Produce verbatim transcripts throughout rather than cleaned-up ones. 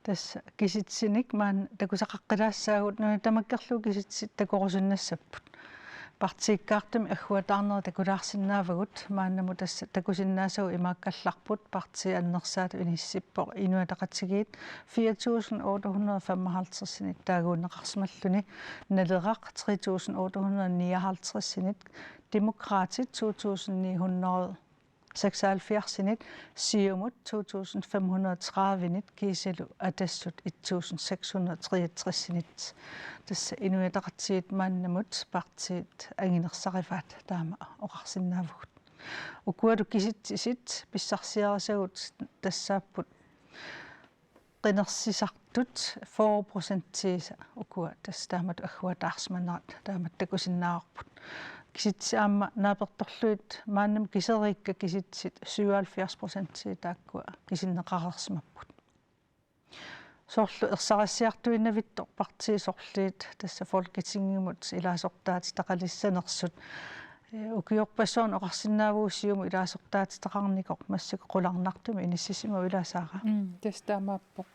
Tassa kisitsinik maanna takusaqaqqilaassaagut, nuna tamakkerlugu kisitsit takorusunnassapput. Partiikkaartumik agguataarnerit takulaarsinnaavagut, maannamut tassa takusinnaasagut imaakkallarput: Partii Annersaatut inissippoq Inuit Ataqatigiit fire tusind otte hundrede femoghalvtreds-init taaguunneqarsimalluni, Naleraq tre tusind otte hundrede nioghalvtreds-init, Demokraatit to tusind ni hundrede seksoghalvfjerds-init, Siumut to tusind fem hundrede tredive-init kiisalu Atassut et tusind seks hundrede treogtres-init. Tassa Inuit Ataqatigiit maannamut partiit anginersarivaat, taama oqarsinnaavugut. Ukualu kisitsisit pissarsiarisagut tassaapput qinersisartut fyrre procentiisa, ukua tassa taamatut agguataarsimanerat taamatut takusinnaavarput. Kisitsit aamma naapertorlugit, maannamut kiseriikkat kisitsit syvoghalvfjerds procentia taakkua kisinneqareersimapput. Soorlu ersarissiartuinnavittoq partiit sorliit tassa Folketingimut ilaasortaatitaqalissanersut. Ee, ukiorpassuarni oqarsinnaavugut Siumut ilaasortaatitaqarnikoq massakkut qularnartumik inissisimavoq, ilaa Sara? Mm, tassa taamaappoq.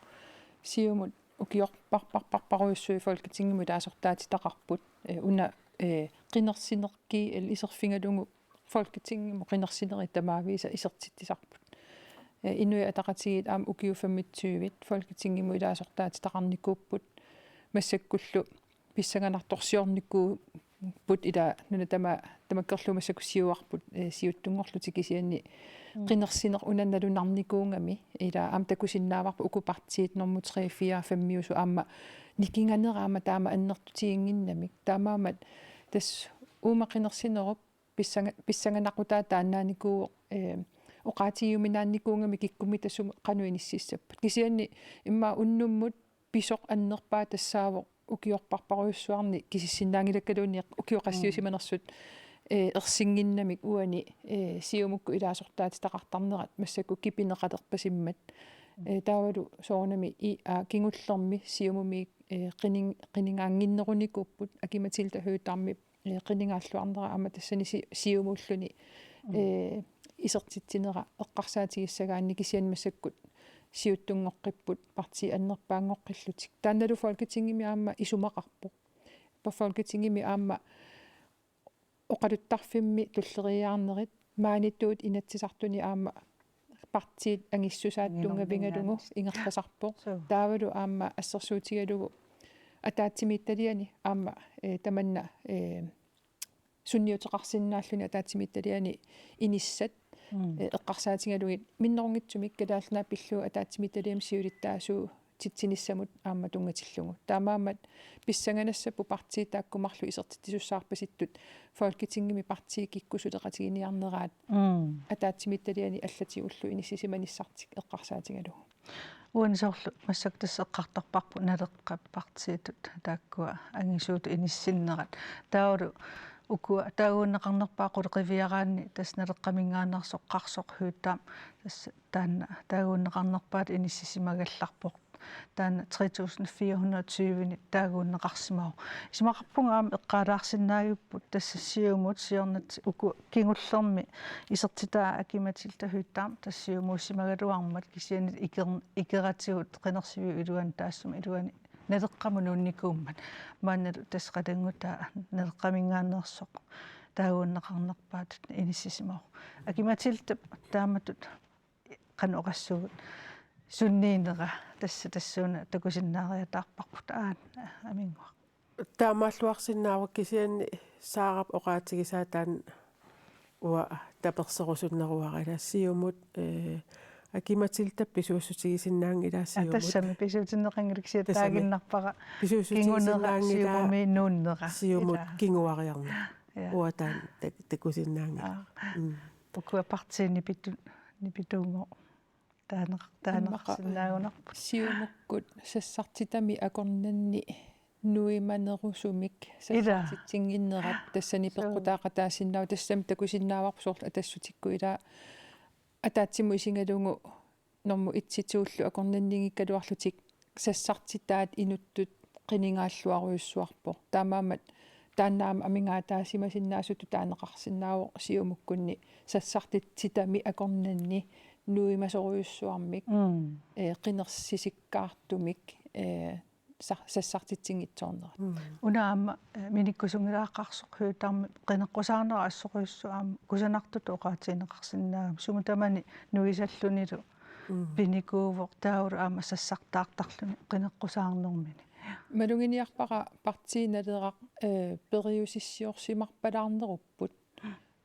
Siumut ukiorparparparparujussuit Folketingimut ilaasortaatitaqarput. Ee, una, ee, qinersineq G L iserfigalugu Folketingimut qinersinerit tamaavisa isertitsisarput. Ee, Inuit Ataqatigiit aamma ukiut femogtyve Folketingimut ilaasortaatitaqarnikuupput. Massakkullu pissanganartorsiornikuupput, ilaa nuna tama-, tamakkerlugu massakkut siuarput, ee, siuttunngorlutik, kisianni Mm. qinersineq una nalunarnikuugami, ilaa aamma takusinnaavarput uku partiit normu tre, fire, femiusut aamma nikinganera aamma taama annertutiginnginnamik. Taamaammat tassa uuma qinersinerup pissanga-, pissanganaqutaata taannaanikuuvoq, ee, oqaatigiuminaannikuugami kikkummitassumut qanoq inississapput. Kisianni immaqa unnummut pisoq annerpaaq tassaavoq ukiorparparujussuarni kisissinnaanngilakkaluunniit ukiut qassiusimanersut, Mm. ee, ersinnginnamik uani, ee, Siumukkut ilaasortaatitaqartarnerat massakkut kipineqalerpasimmat. Mm. Ee, taavalu soorunami I A kingullermi Siumumi, ee, qining-, qiningaannginnerunikuupput, Aki-Matilda Høegh-Damip, ee, qinigaalluarnera aamma tassani Si-, Siumuulluni, Mm. ee, isertitsinera eqqarsaatigissagaanni, kisianni massakkut siuttunngoqqipput partiit annerpaanngoqqillutik. Taannalu Folketingimi aamma isumaqarpoq. Ippa Folketingimi aamma oqaluttarfimmi tulleriiaarnerit, maanittuut Inatsisartuni aamma partiit angissusaat tunngavigalugu Anginerninngaanniit. Ingerlasarpoq. Suu. Taavalu aamma assersuutigalugu ataatsimiititaliani aamma, ee, tamanna, ee, sunniuteqarsinnaalluni ataatsimiititaliani inissat, Mm. ee, eqqarsaatigalugit minnerunngitsumik Kalaallit Nunaat pillugu ataatsimiititaliami siulittaasuutitsinissamut aamma tunngatillugu. Taamaammat pissanganassapput partiit taakku marluk isertitsisussaarpasittut Folketingimi partiit kikkut suleqatiginiarneraat Mm. ataatsimiititaliani allatigullu inissisimanissartik eqqarsaatigalugu. Uani soorlu massakkut tassa eqqartorparput Naleqqap partiitut taakkua angisuutut inissinnerat. Taavalu ukua taaguunneqarnerpaat qulit qiviaraanni tassa Naleqqaminngaanneersoq Qarsoq Høegh-Dam tassa taanna taaguunneqarnerpaatut inissisimagallarpoq. Taanna tre tusind fire hundrede tyve-ni taaguunneqarsimavoq. Isumaqarpunga aamma eqqaalaarsinnaagipput tassa Siumut siornatigut uku kingullermi isertitaa Aki-Matilda Høegh-Dam tassa Siumuussimagaluarmat, kisianni iker-, ikeratigut qinersiviup iluani taassuma iluani Naleqqamut nuunnikuummat. Maannalu tassa qatanngutaa Naleqqaminngaanneersoq taaguunneqarnerpaatut inissisimavoq. Aki-Matildap taamatut qanoq oqassuugut sunniinera tassa tassuuna takusinnaariataarparput, aana Aminnguaq? Taamaalluarsinnaavoq, kisianni Saarap oqaatigisaa taanna uanga taperserusunneruara, ilaa Siumut, ee, Aki-Matildap pisuussutigisinnaanngilaa. Aa, Siumut. Tassami pisuutinneqanngilaq, kisianni tassami taaginnarpara pisuussutigisinnaanngilaa kingunera Siumumi nuunnera. Siumut, ilaa, kinguariarneq. Ja. Uanga taanna tak-, takusinnaanngilaq. Aa. Mm. Ukua partiit nipitu-, nipituunngorupput. Taaneq-, immaqa taaneqarsinnaagunarput. Siumukkut sassartitami akornanni nuimanerusumik, ilaa, sassartitsinnginnerat tassani, suu, peqqutaaqataasinnaavoq, tassami takusinnaavarput soorlu Atassutikkut, ilaa, ataatsimut isigalugu normu et-ituullu akornanniinngikkaluarlutik sassartitaat inuttut qinigaalluarujussuarpoq. Taamaammat taanna aamma amigaataasimasinnaasutut taaneqarsinnaavoq Siumukkunni sassartitami akornanni nuimasorujussuarmik, Mm. eh, qinersisikkaartumik, eh, sa-, sassartitsinngitsoornerat. Mm. Una aamma, eh, minikkusunngilara Qarsoq Høegh-Dam qineqqusaarnera assorujussuaq aamma kusanartutut oqaatigineqarsinnaagami, sumut tamani nuisallunilu Mm. pinikuuvoq, taavalu aamma sassartaartarluni qineqqusaarnermini. Maluginiarpara Partii Naleraq, eh, periusissiorsimarpalaarnerupput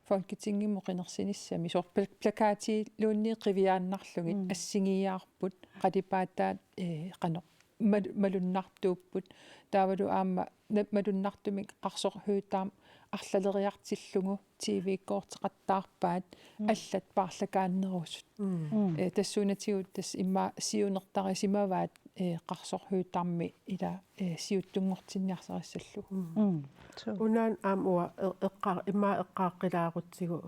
Folketingimut qinersinissami, soorlu pla-, plakatiluunniit qiviaannarlugit Mm. assigiiaarput, qalipaataat, eh, qanoq mal-, malunnartuupput, taavalu aamma na-, malunnartumik Qarsoq Høegh-Dam arlaleriartillugu T V-kkoorteqattaarpaat Mm. allat paarlakaannerusut. Mm. Mm. Eh, tassuunatigut tassa immaqa siunertarisimavaat, eh, Qarsoq Høegh-Dam ila, eh, siuttunngortinniarsarissallugu. Mm. Mm. Suu. Unaana aamma uanga e-, eqqa-, immaqa eqqaaqqilaarutsigu,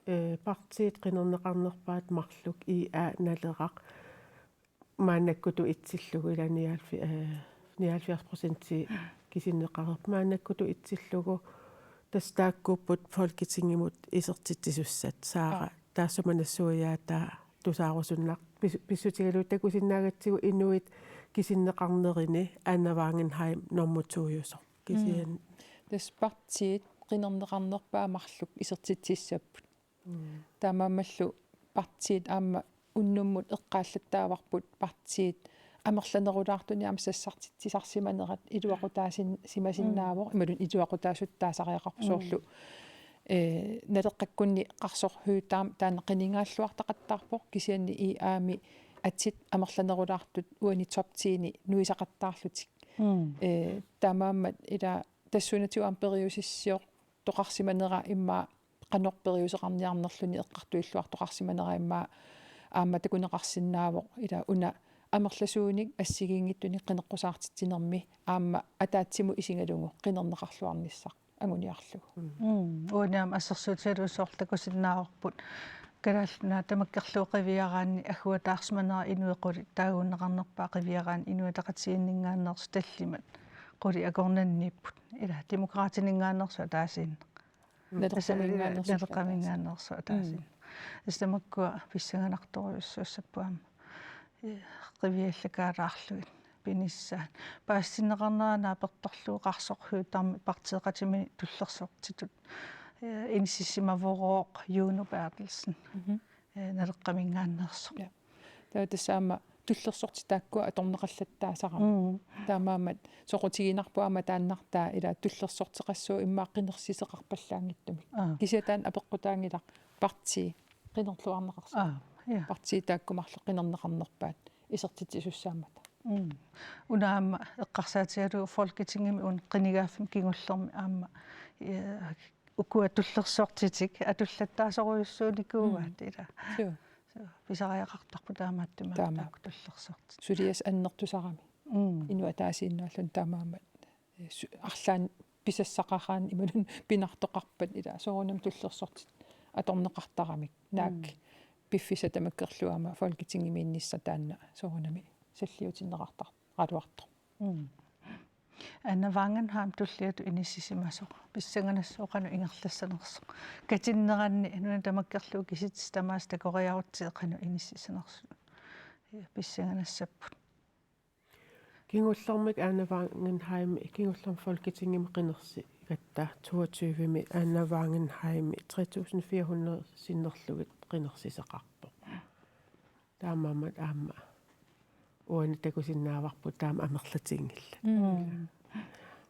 eh, partiit qinerneqarnerpaat marluk I A Naleraq maannakkutut itsillugu ila nioghalvfjerds, eh, nioghalvfjerds procent kisinneqareerput maannakkutut itsillugu, tassa taakkuupput Folketingimut isertitsisussat, Saara. Aa. Taassuma nassuiaataa tusaarusunnarpoq pis-, pissutigalugu takusinnaagatsigu inuit kisinneqarnerini Anna Wangenheim normu to-jusoq. Kisianni Mm. Tassa partiit qinerneqarnerpaat marluk isertitsissapput. Mm. Taamaammallu partiit aamma unnummut eqqaallattaavarput partiit amerlanerulaartunik aamma sassartitsisarsimanerat iluaqutaasin-, simasinnaavoq, Mm. imaluunniit iluaqutaasutut taasariaqarpoq Mm. soorlu, eh, Naleqqakkunni Qarsoq Høegh-Dam taanna qinigaalluartaqattaarpoq, kisianni I A-mi atit amerlanerulaartut uani top ti-ni nuisaqattaarlutik. Mm. Eh, taamaammat ila tassuunatigut aamma periusissiortoqarsimanera immaqa qanoq periuseqarniarnerluni eqqartuilluartoqarsimanera immaqa aamma takuneqarsinnaavoq ila una amerlasuunik assigiinngitsunik qineqqusaartitsinermi aamma ataatsimut isigalugu qinerneqarluarnissaq anguniarlugu. Mm. Mm. Uani aamma assersuutigalugu soorlu takusinnaavarput Kalaallit Nunaat tamakkerlugu qiviaraanni agguataarsimanera inuit qulit taaguunneqarnerpaat qiviaraanni Inuit Ataqatigiinninngaanneersut tallimat qulit akornanniipput. Ila Demokraatininngaanneersoq ataasiinnaq. Naleqqaminngaanneersoq. Naleqqaminngaanneersoq ataasiinnaq. Mm. Tassa tamakkua pissanganartorujussuussapput aamma. Eh, qiviallakaalaarlugit pinissaat. Paasitinneqarnera naapertorlugu Qarsoq Høegh-Dam partiiqatimi tullersortitut, eh, inississimavorooq Juno Berthelsen. Mhm. Eh, Naleqqaminngaanneersoq. Ja. Taava tassa aamma tullersortit taakkua atorneqallattaasarami. Mm. Taamaammat soqutiginarpoq aamma taannartaa ila tullersorteqassuup immaqa qinersisoqarpallaanngitsumik. Aa. Kisianni taanna apeqqutaanngilaq partii qinerluarneqarsoq. Aa, ja. Partii taakku marluk qinerneqarnerpaat isertitsisussaammata. Mm. Una aamma eqqarsaatigalugu Folketingimi una qinigaaffimmi kingullermi aamma, eh, ukua tullersortitik atullattaasorujussuunikuuaat Mm. ila. Suu. Suu, pisariaqartarpoq taamaattumik Taama. Taakku tullersortitik. Suliassaq annertusarami. Mm. Inuit ataasiinnaalluni taamaammat, eh, su-, arlaannik pisassaqaraanni imaluunniit pinartoqarpat ila soorunami tullersortit atorneqartaramik. Naak Mm. piffissaq tamakkerlugu aamma Folketingimiinnissaq taanna soorunami salliutinneqartar-, -raluartoq. Mm. Anna Wangenheim tulliatut inissisimasoq. Pissanganassaaq qanoq ingerlassanersoq. Katinneranni nuna tamakkerlugu kisitsisit tamaasa takoriarutsigit qanoq inississanersut. Ja, pissanganassapput. Kingullermik Anna Wangenheim, kingullermik Folketingimi qinersigatta toogtyvemi Anna Wangenheim tre tusind fire hundrede sinnerlugit qinersisaqarpoq. Taamaammat aamma uani takusinnaavarput taama amerlatinngillat. Mm.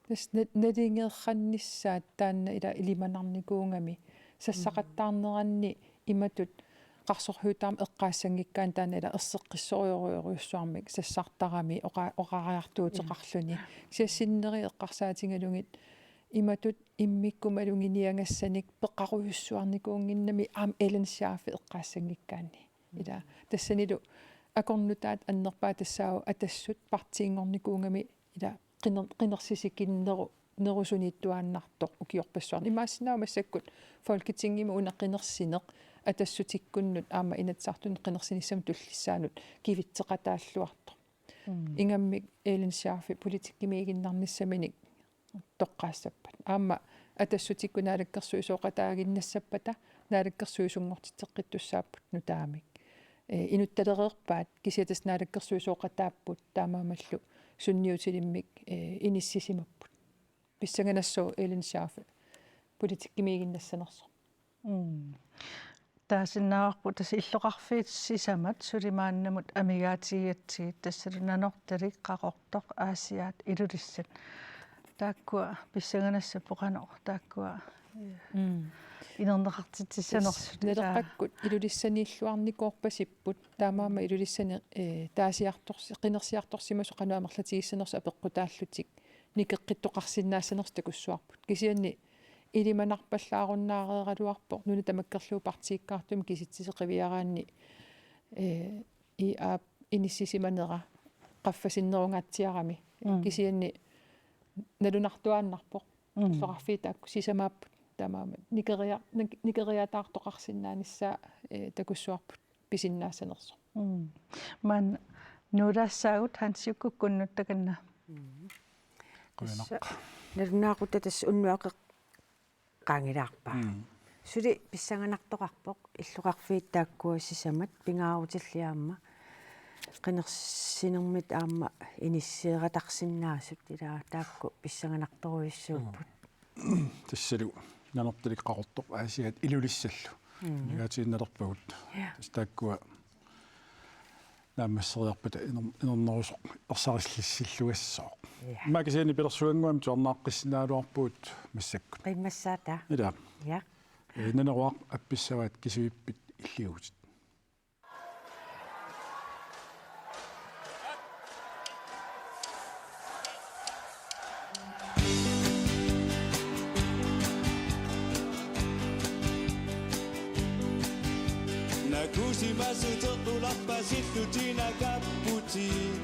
Tassa na-, naligeernissaat taanna ila ilimanarnikuugami. Sassaqattaarneranni imatut Qarsoq Høegh-Dam eqqaassanngikkaanni taanna ila erseqqissorujorujussuarmik sassartarami oqa-, oqariartuuteqarluni. Kisianni sinneri eqqarsaatigalugit imatut immikkut maluginiagassanik peqqarujussuarnikuunnginnami aamma Ellen Scharf eqqaassanngikkaanni. Ila tassanilu akornutaat annerpaat tassaavoq Atassut partiinngornikuugami ila qiner-, qinersisikinneru-, -nerusuniittuaannartoq ukiorpassuarni. Imaassinnaavoq massakkut Folketingimi una qinersineq Atassutikkunnut aamma Inatsisartunut qinersinissamut tullissaanut kivitseqataalluartoq. Mm. Ingammik Ellen Scharf politikkimiiginnarnissaminik toqqaassappat. Aamma Atassutikkut naalakkersuisooqataaginnassappata naalakkersuisunngortitseqqittussaapput nutaamik. eh, inuttalereerpaat, kisianni tassa naalakkersuisooqataapput, taamaammallu sunniutilimmik, eh, inissisimapput. Pissanganassaaq Ellen Scharf politikkimiiginnassanersoq. Mm. Taasinnaavarput tassa illoqarfiit sisamat suli maannamut amigaatigigatsigit, tassalu Nanortalik, Qaqortoq, Aasiaat, Ilulissat. Taakkua pissanganassapput qanoq taakkua, eh, Mm. inerneqartitsissanersut. Tassa Nalerpakkut Ilulissaniilluarnikuuppasipput, taamaammat Ilulissani, eh, taasiartorsi-, qinersiartorsimasoq qanoq amerlatigissanersoq apeqqutaallutik nikeqqittoqarsinnaassanersut takussuarput. Kisianni ilimanarpallaarunnaareraluarpoq nuna tamakkerlugu partiikkaartumik kisitsisit qiviaraanni, eh, I A-p inissisimanera qaffasinnerungaatsiarami. Mm. Kisianni nalunartuaannarpoq. Mm. Illoqarfiit taakku sisamaapput, taamaammat nikeria-, nik-, nikeriataartoqarsinnaanissaa, eh, takussuarput pisinnaassanersoq. Mm. Maanna nuulaassaagut, Hansi, ukkukkut nutsakkut takanna. Mm. Qujanaq. Tassa nalunaaqutaq tassa unnuaqeq- qaangilaarpaa. Mm. Suli pissanganartoqarpoq illoqarfiit taakkua sisamat pingaarutillit aamma qinersinermit aamma inisseeratarsinnaasut, ila taakku pissanganartorujussuupput. Mm. Tassalu Nanortalik, Qaqortoq, Aasiaat, Ilulissallu. Mm. Amigaatiginnalerpagut. Ja. Tassa taakkua naammasseriarpata iner-, inernerusoq ersarissilluassooq. Ja. Immaqa kisianni pilersuannguamik tusarnaaqqissinnaaluarpugut massakkut. Qiimmassaata. Ila. Ja. Eh, Naneruaq appissavaat, kisivippit illiuutit. Nakusimassuteqqularpasillutik nakapputit.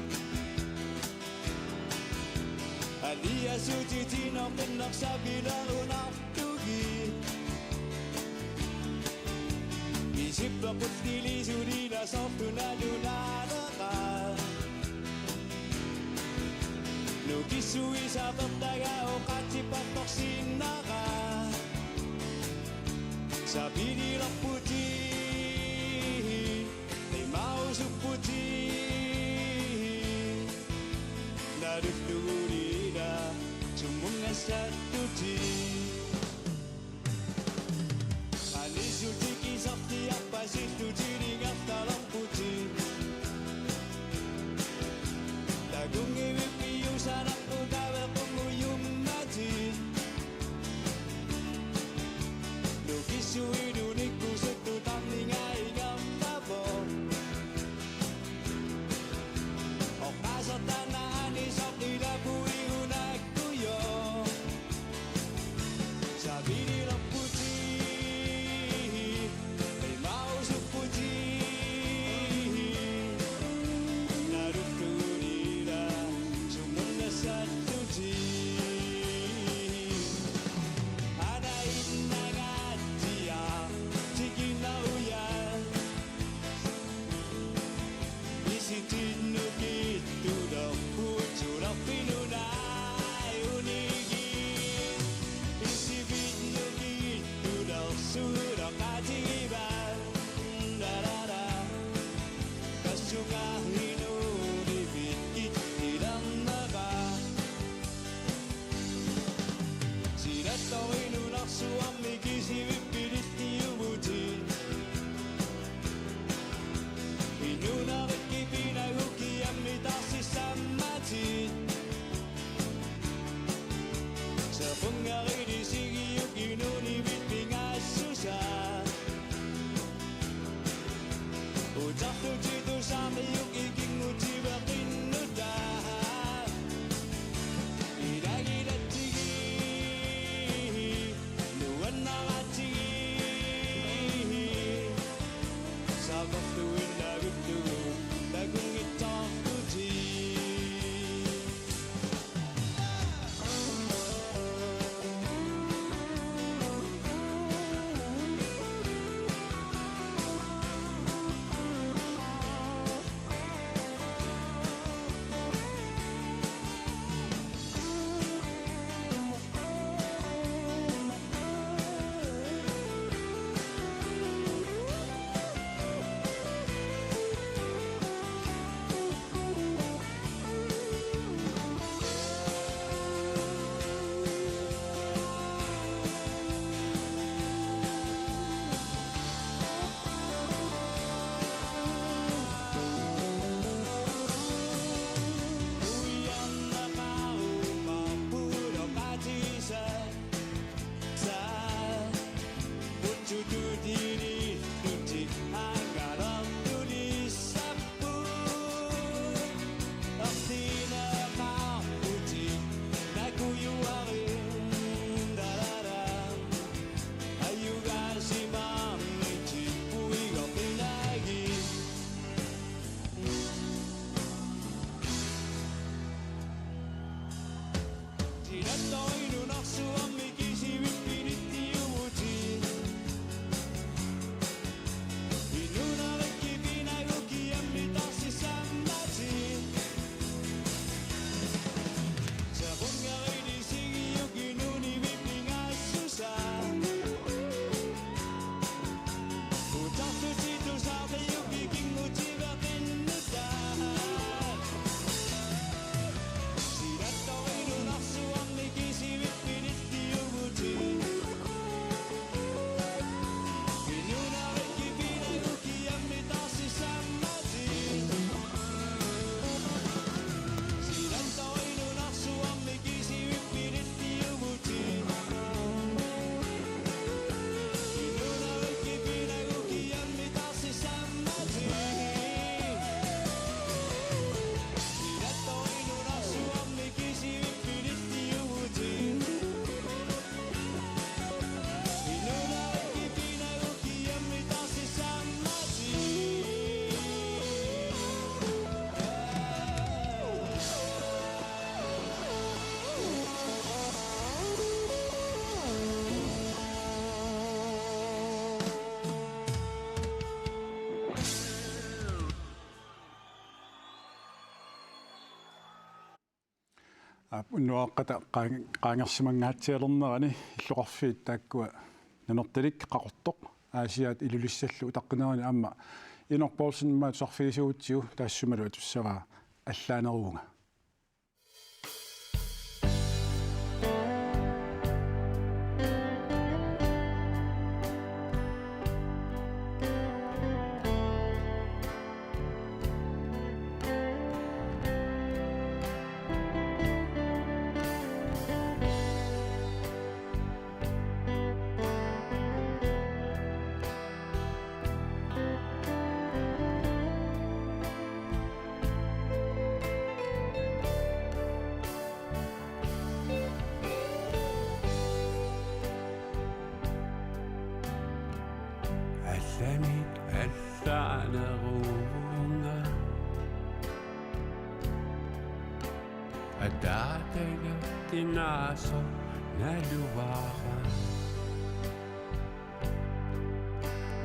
Aliassutit inoqinnersavilerunartut. Tugi. Misippeqqullilisuli ilasortunalunaalera. Nukissuisapertaga oqatsipattorsinnara. Sapililerputit. Imausupputit. Nalulluguli ila summungassattutit. Anissutit kisartiarpasillutik ingerlalerputit. Takunngivippiusanarput tavequngujummatit. Nukissuilunikkusuttut tarninga ingerlavoq. Oqqaasertaanna anisoq ilapui unakkujoq. Unnuaqqata qaa-, qaangersimanngaatsialernerani illoqarfiit taakkua Nanortalik, Qaqortoq, Aasiaat Ilulissallu utaqqinerani aamma Inuk Poulsen immaqa tusarfigisagutsigu, taassumalu atussavaa Allaaneruvunga. Allanit allaaneruvunga. Ataataga kinaasoq naluara.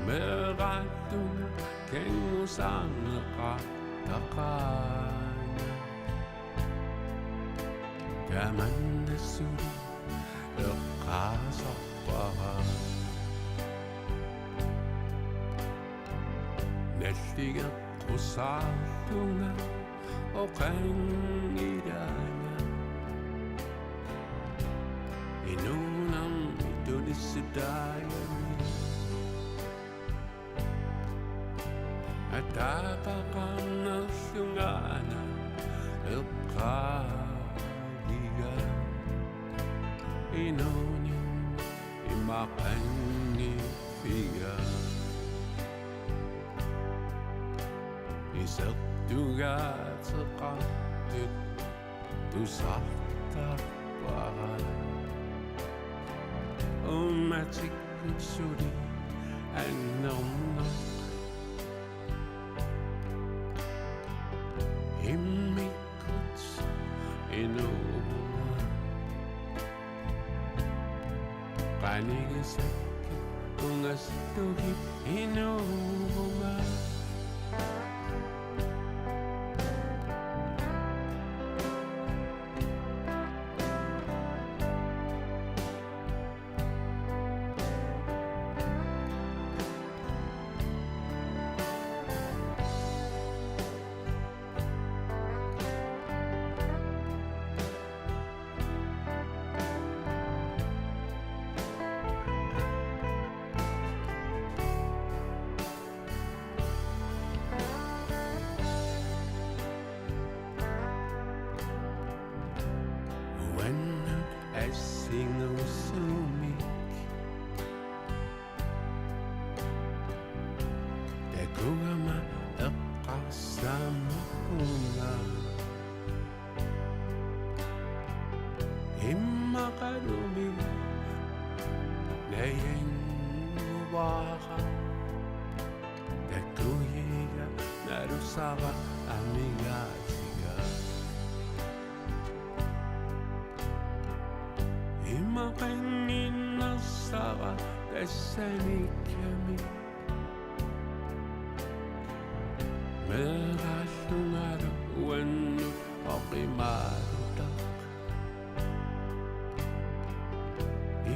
Meeraalluta kingusaarneqartaqaanga. Tamanna suli eqqaasarpara. Nalligeqqusaarlunga oqanngilanga. Inuunermi tunissutaagami. Ataataqarnerlungaana eqqaagiga. Inuuninni imaqanngiffiga. Isertugaateqartut tusartarpara. Uummatikkut suli annerneq. Immikkut inuuvunga. Qanigisakkit ungassutugit inuuvunga. Uannut assingusumik takugama eqqarsaammavunga. Immaqalumi najannguvara. Takujiga nalusara amigaatiga. Imaqannginnersara tassanikkami. Meeraallungalu uannut oqimaalutaq.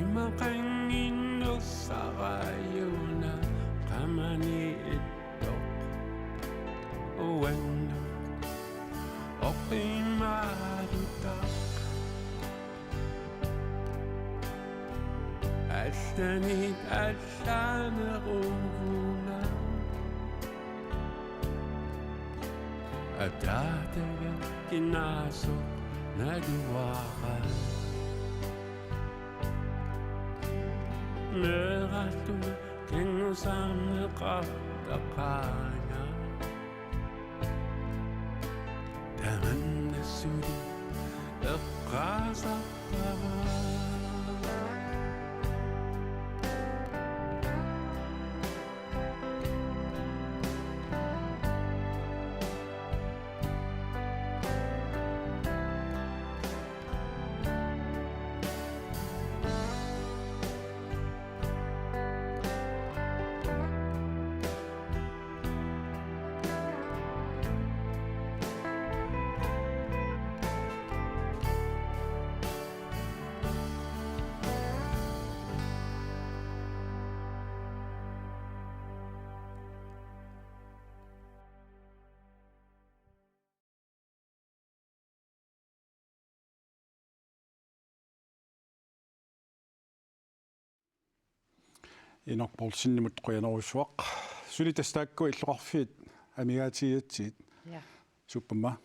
Imaqannginnersara aajuna qamani ittoq. Uannut oqimaalutaq. Allanit allaaneruvunga. Ataataga kinaasoq naluara. Meeraalluta kingusaarneqartaqaanga. Tamanna suli eqqaasarpara. Inuk Poulsenimut qujanarsuaq. Suli tassa taakku illoqarfiit amigaatigigatsigit. Ja. Suppamma.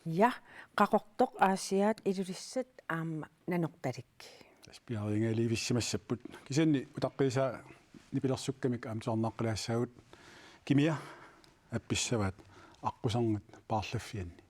Ja, Qaqortoq Aasiaat Ilulissat aamma Nanortalik. Tassa piareersimassavagut. Kisianni utaqqiisaa nipilersukkamik aamma tusarnaaqqilaassaagut, kimia appissavaat aqqusernit paarlaffianni.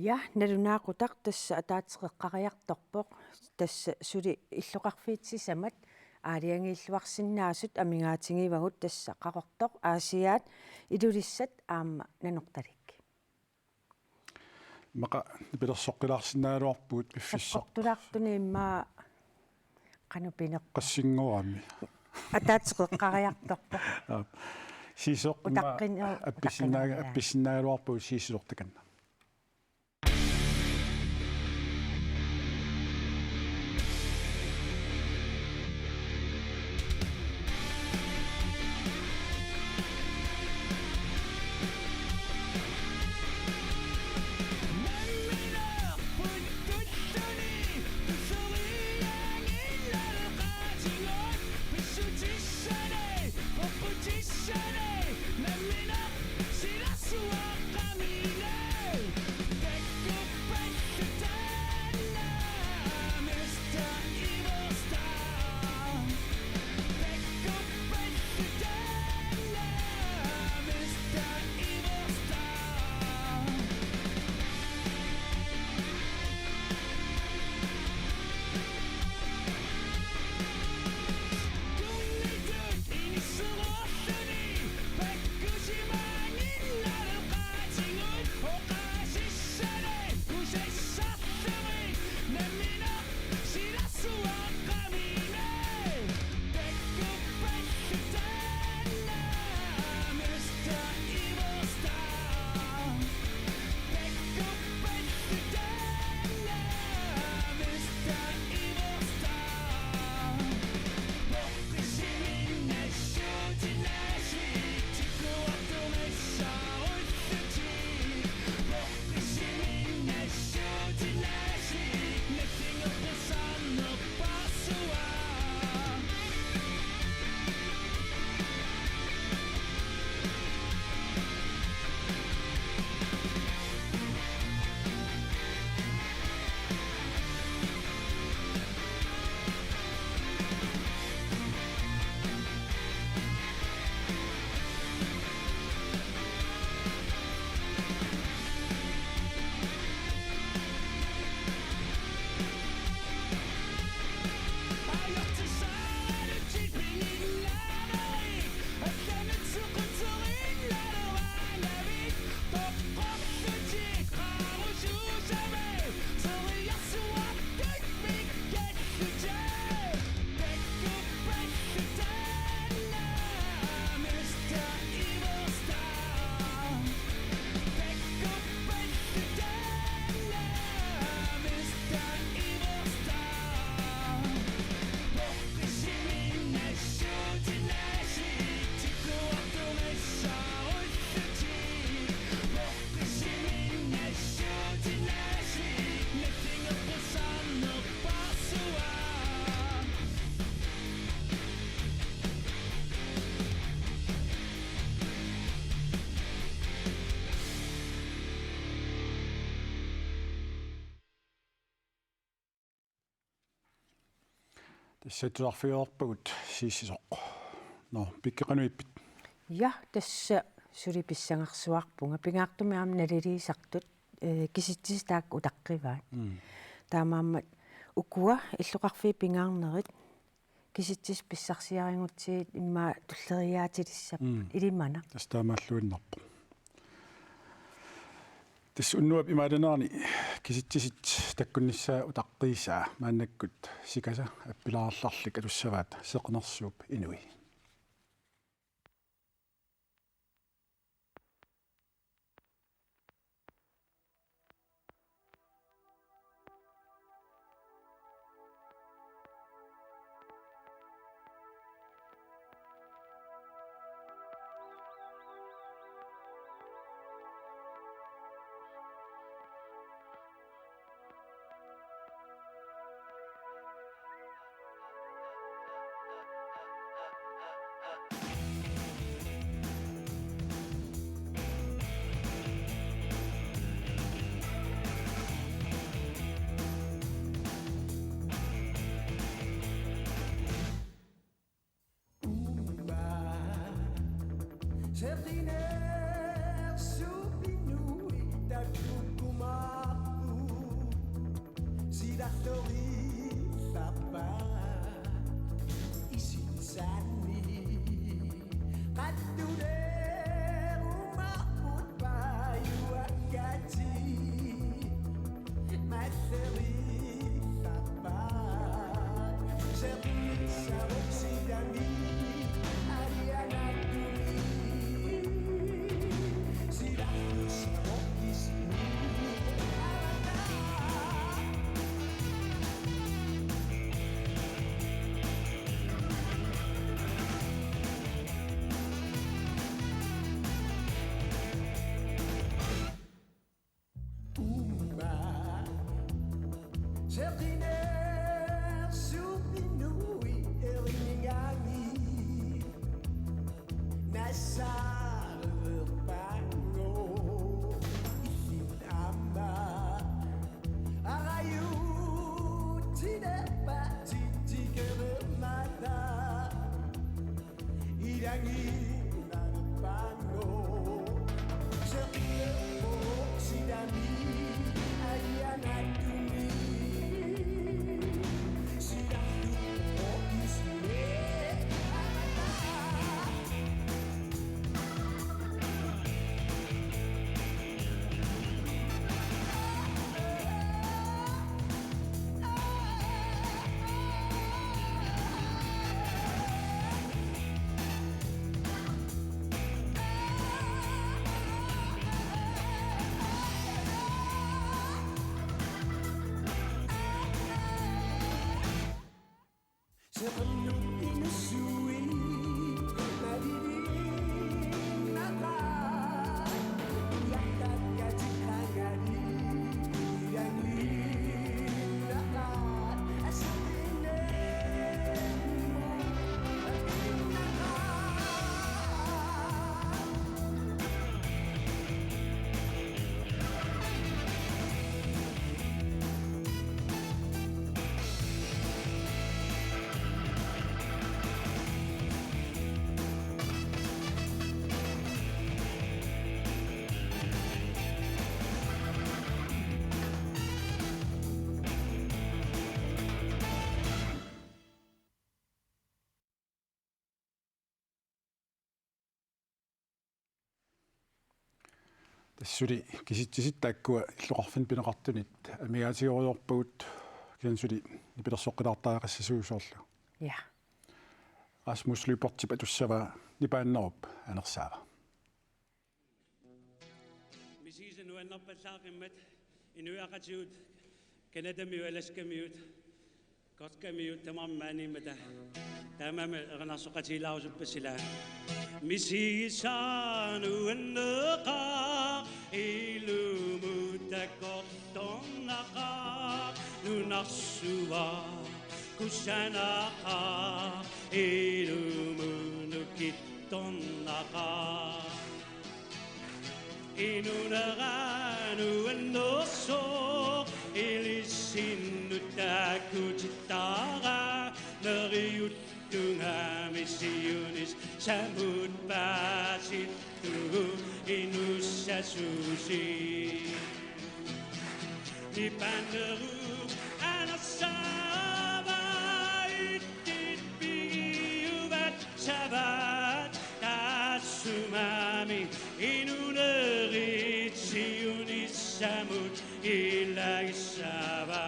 Ja, nalunaaqutaq tassa ataaseq eqqariartorpoq, tassa suli illoqarfiit sisamat aalajangiilluarsinnaasut amigaatigivagut, tassa Qaqortoq Aasiaat Ilulissat aamma Nanortalik. Immaqa nipilersoqqilaarsinnaagaluarpugut piffissaq. Sakkortulaartuni immaqa qanoq pineq-. Qassinngorami. Ataaseq eqqariartorpoq. Aap. Sisoq utaqqin-, appissinnaa-, utaqqinniarlugu. Appissinnaagaluarpagut sisoq takanna. Tassa tusarfigereerpagut Siisisoq. Nå, Pikki, qanoq ippit? Ja, tassa suli pissangarsuarpunga. Pingaartumik aamma naliliisartut, eh, kisitsisit taakku utaqqivaat. Mm. Taamaammat ukua illoqarfiit pingaarnerit kisitsisit pissarsiarigutsigit immaqa tulleriiaatilissapput. Mm. Ilimanaq. Tassa taamaalluinnarpoq. Tassa unnuap imaalinerani kisitsisit takkunnissaat utaqqiisaa maannakkut Sikasa appilaarlarlik atussavaat Seqnersuup inui. Tassa suli kisitsisitta taakkua illoqarfinni pineqartunit amigaatigerujoorpagut, kisianni suli nipilersoqqilaartariaqassasugut soorlu. Ja. Rasmus Lyberthip atussavaa Nipaannerup anersaava. Misigisaq nuannerpallaaqimmat inuiaqatigiit Canadamiut, Alaskamiut, Kotkamiut tamarmik maaniimmata. Taamaammat erinarsoqatigilaarusuppat sila. Misigisaq nuanneqaaq, ilumut takorloornaqaaq, nunarsuaq kusanaqaaq, ilumut nukittornaqaaq. Inunera nuannersoq ilissinnut taakkuutittaraa, neriuttunga misissuinissamut paasittugut inuussasusi. Nipaannerup anersaava ittit pigiuvat savaat, taassumami inunerit siunissamut ilagissavat.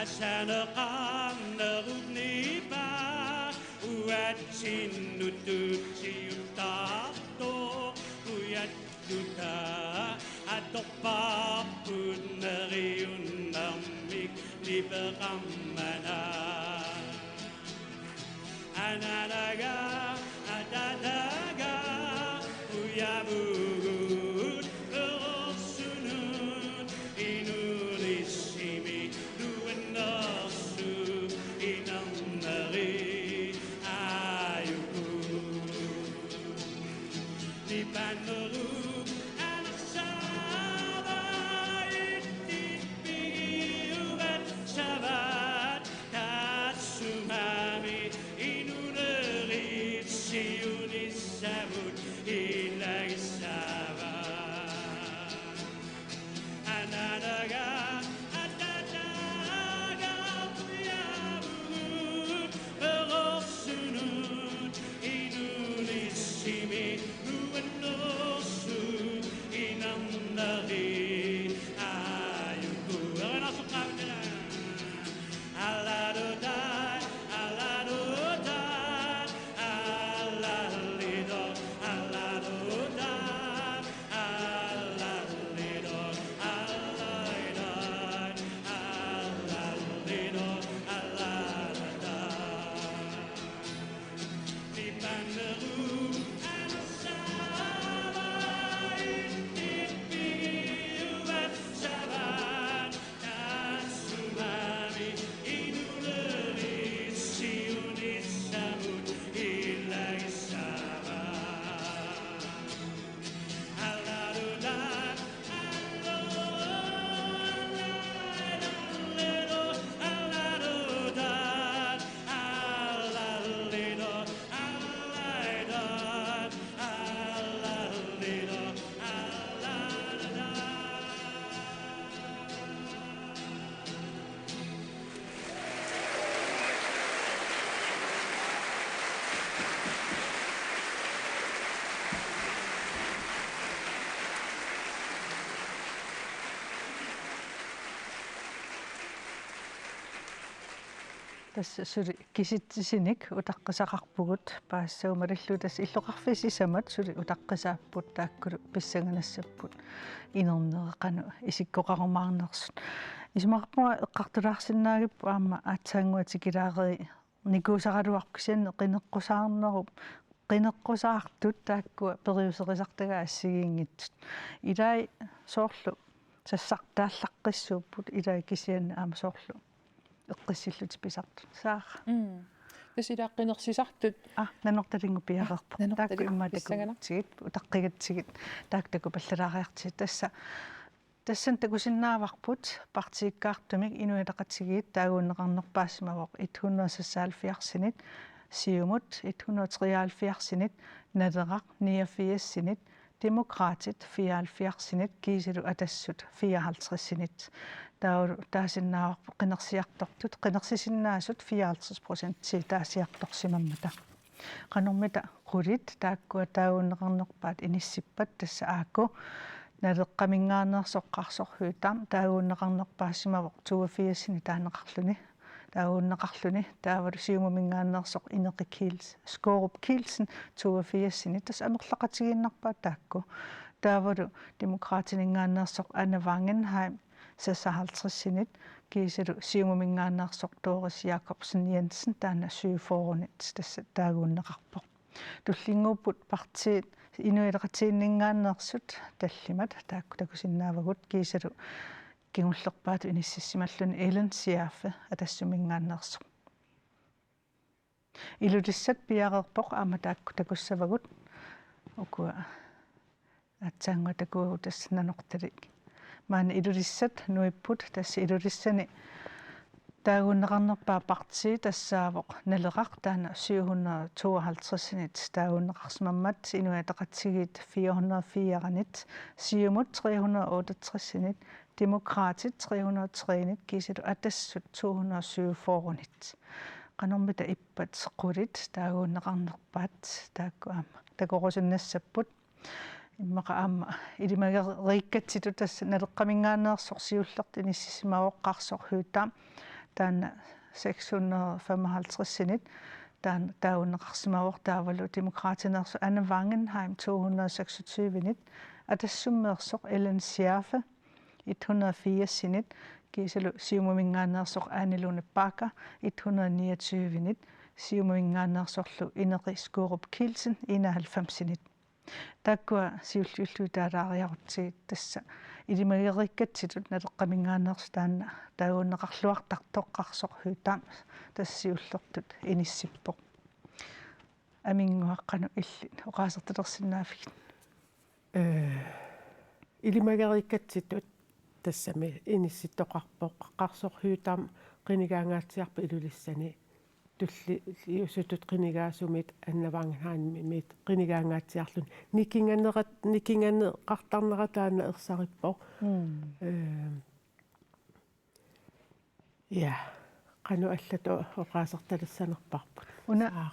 Asaneqarnerup nipaa uatsinnut tutsiuttartoq, kujattuta atorparput neriunnermik nipeqarmata. Analaga, atalaga, ujavugut perorsunut, inunissimi nuannersuup inerneri aajuku. Nipaannerup anersaava ittit pigiuvat savaat, taassumami inunerit siunissamut ilagissa. Tassa suli kisitsisinik utaqqisaqarpugut, paasissagumalillu tassa illoqarfiit sisamat suli utaqqisaapput, taakkulu pissanganassapput inerneri qanoq isikkoqarumaarnersut. Isumaqarpunga eqqartulaarsinnaagipput aamma aatsaannguaq tikilaareernikuusaraluarpoq, kisianni qineqqusaarnerup, qineqqusaartut taakkua periuserisartagaat assigiinngitsut. Ilai soorlu sassartaallaqqissuupput, ilai kisianni aamma soorlu eqqissillutik pisartut. Saara. Mm. Tassa ilaa qinersisartut. Ah, Nanortalinngooq piareerpoq. Nanortalik. Taakku immaqa pissanganaq. Takugatsigit, utaqqigatsigit, taakku takupallalaariartigit. Tassa, tassani takusinnaavarput partiikkaartumik Inuit Ataqatigiit taaguunneqarnerpaassimavoq et hundrede seksoghalvfjerdsinit, Siumut et hundrede treoghalvfjerdsinit, Naleraq niogfirsinit, Demokraatit fireoghalvfjerdsinit kiisalu Atassut fireoghalvtredsinit. Taavalu taasinnaavarput qinersiartortut, qinersisinnaasut fireoghalvtreds procent taasiartorsimammata. Qanormita qulit taakkua taaguunneqarnerpaat inissippat? Tassa aaku Naleqqaminngaanneersoq Qaarsorhuutam taaguunneqarnerpaassimavoq toogfirsinit taaneqarluni, taaguunneqarluni, taavalu Siumuminngaanneersoq Ineqi Kiels-, Skaarup Kielsen toogfirsinit, tassa amerlaqatigiinnarpaat taakku. Taavalu Demokraatininngaanneersoq Anna Wangenheim seksoghalvtredsinit, kiisalu Siumuminngaanneersoq Doris Jakobsen Jensen taanna syvogfyrrenit tassa taaguunneqarpoq. Tullinnguupput partiit Inuit Ataqatigiinninngaanneersut tallimat, taakku takusinnaavagut, kiisalu kingullerpaatut inississimalluni Ellen Schaafe Atassuminngaanneersoq. Ilulissat piareerpoq, aamma taakku takussavagut. Ukua aatsaannguaq takuagut tassa Nanortalik. Maani Ilulissat nuipput, tassa Ilulissani taaguunneqarnerpaat partii tassaavoq Naleraq, taanna syv hundrede tooghalvtredsinit taaguunneqarsimammat, Inuit Ataqatigiit fire hundrede og firenit, Siumut tre hundrede og otteogtresinit, Demokraatit tre hundrede og treenit, kiisalu Atassut to hundrede og syvogfyrrenit. Qanormita ippat qulit taaguunneqarnerpaat? Taakku aamma takorusunnassapput. Immaqa aamma ilimageriikkatsitut, tassa Naleqqaminngaanneersoq siullertut inissisimavoq Qaarsorhuutam, taanna seks hundrede og femoghalvtredsinit taanna taaguunneqarsimavoq, taavalu Demokraatineersoq Anna Wangenheim to hundrede og seksogtyvenit, Atassummeersoq Ellen Schaafe et hundrede og firsinit, kiisalu Siumuminngaanneersoq Ane Lone Bagger et hundrede og niogtyvenit, Siumuminngaanneersorlu Ineqi Skaarup Kielsen enoghalvfemsinit. Taakkua siulliullugit taalaariarutsigit, tassa ilimageriikkatsitut Naleqqaminngaanneersoq taanna taaguunneqarluartartoq Qaarsorhuutam, tassa siullertut inissippoq. Aminnguaq, qanoq illit oqaasertalersinnaavigit? Ee, ilimageriikkatsitut tassami inissittoqarpoq. Qaarsorhuutam qinigaangaatsiarpoq Ilulissani. Tulliusutut qinigaasumit Anna Wangenheimimit qinigaangaatsiarluni. Nikinganerat-, nikinganeqartarnera taanna ersarippoq. Mm. Ee, ja, qanoq allatut oqaasertalissanerparput. Una, Saara.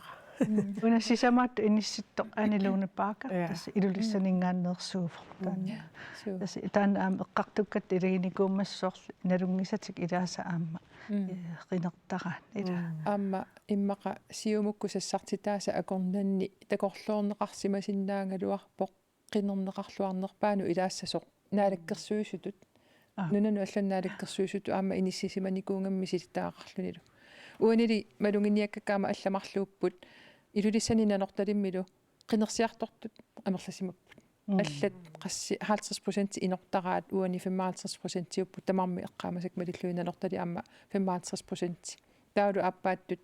Una sisamaattut inissittoq Ane Lone Bagger, ja, tassa Ilulissaninngaanneersuuvoq. Mm. Taanna. Ja, suu. Tassa taanna aamma eqqartukkatta ilaginikuummassooq, nalunngisatik ilaasa aamma, mm, eh, qinertaraat ilaa. Mm. Aamma immaqa Siumukkut sassartitaasa akornanni takorloorneqarsimasinnaagaluarpoq qinerneqarluarnerpaanut ilaassasoq Naalakkersuisutut. Aa. Nunanut allanut Naalakkersuisutut aamma inissisimanikuugamik misilittagaqarlunilu. Uanili maluginiakkakka aamma allat marluupput, Ilulissani Nanortalimmilu qinersiartortut amerlasimapput. Mm. Allat qassit halvtreds procent inortaraat, uani femoghalvtreds procentiupput, tamarmik eqqaamasakka malillugit Nanortalik aamma femoghalvtreds procent. Taavalu aappaattut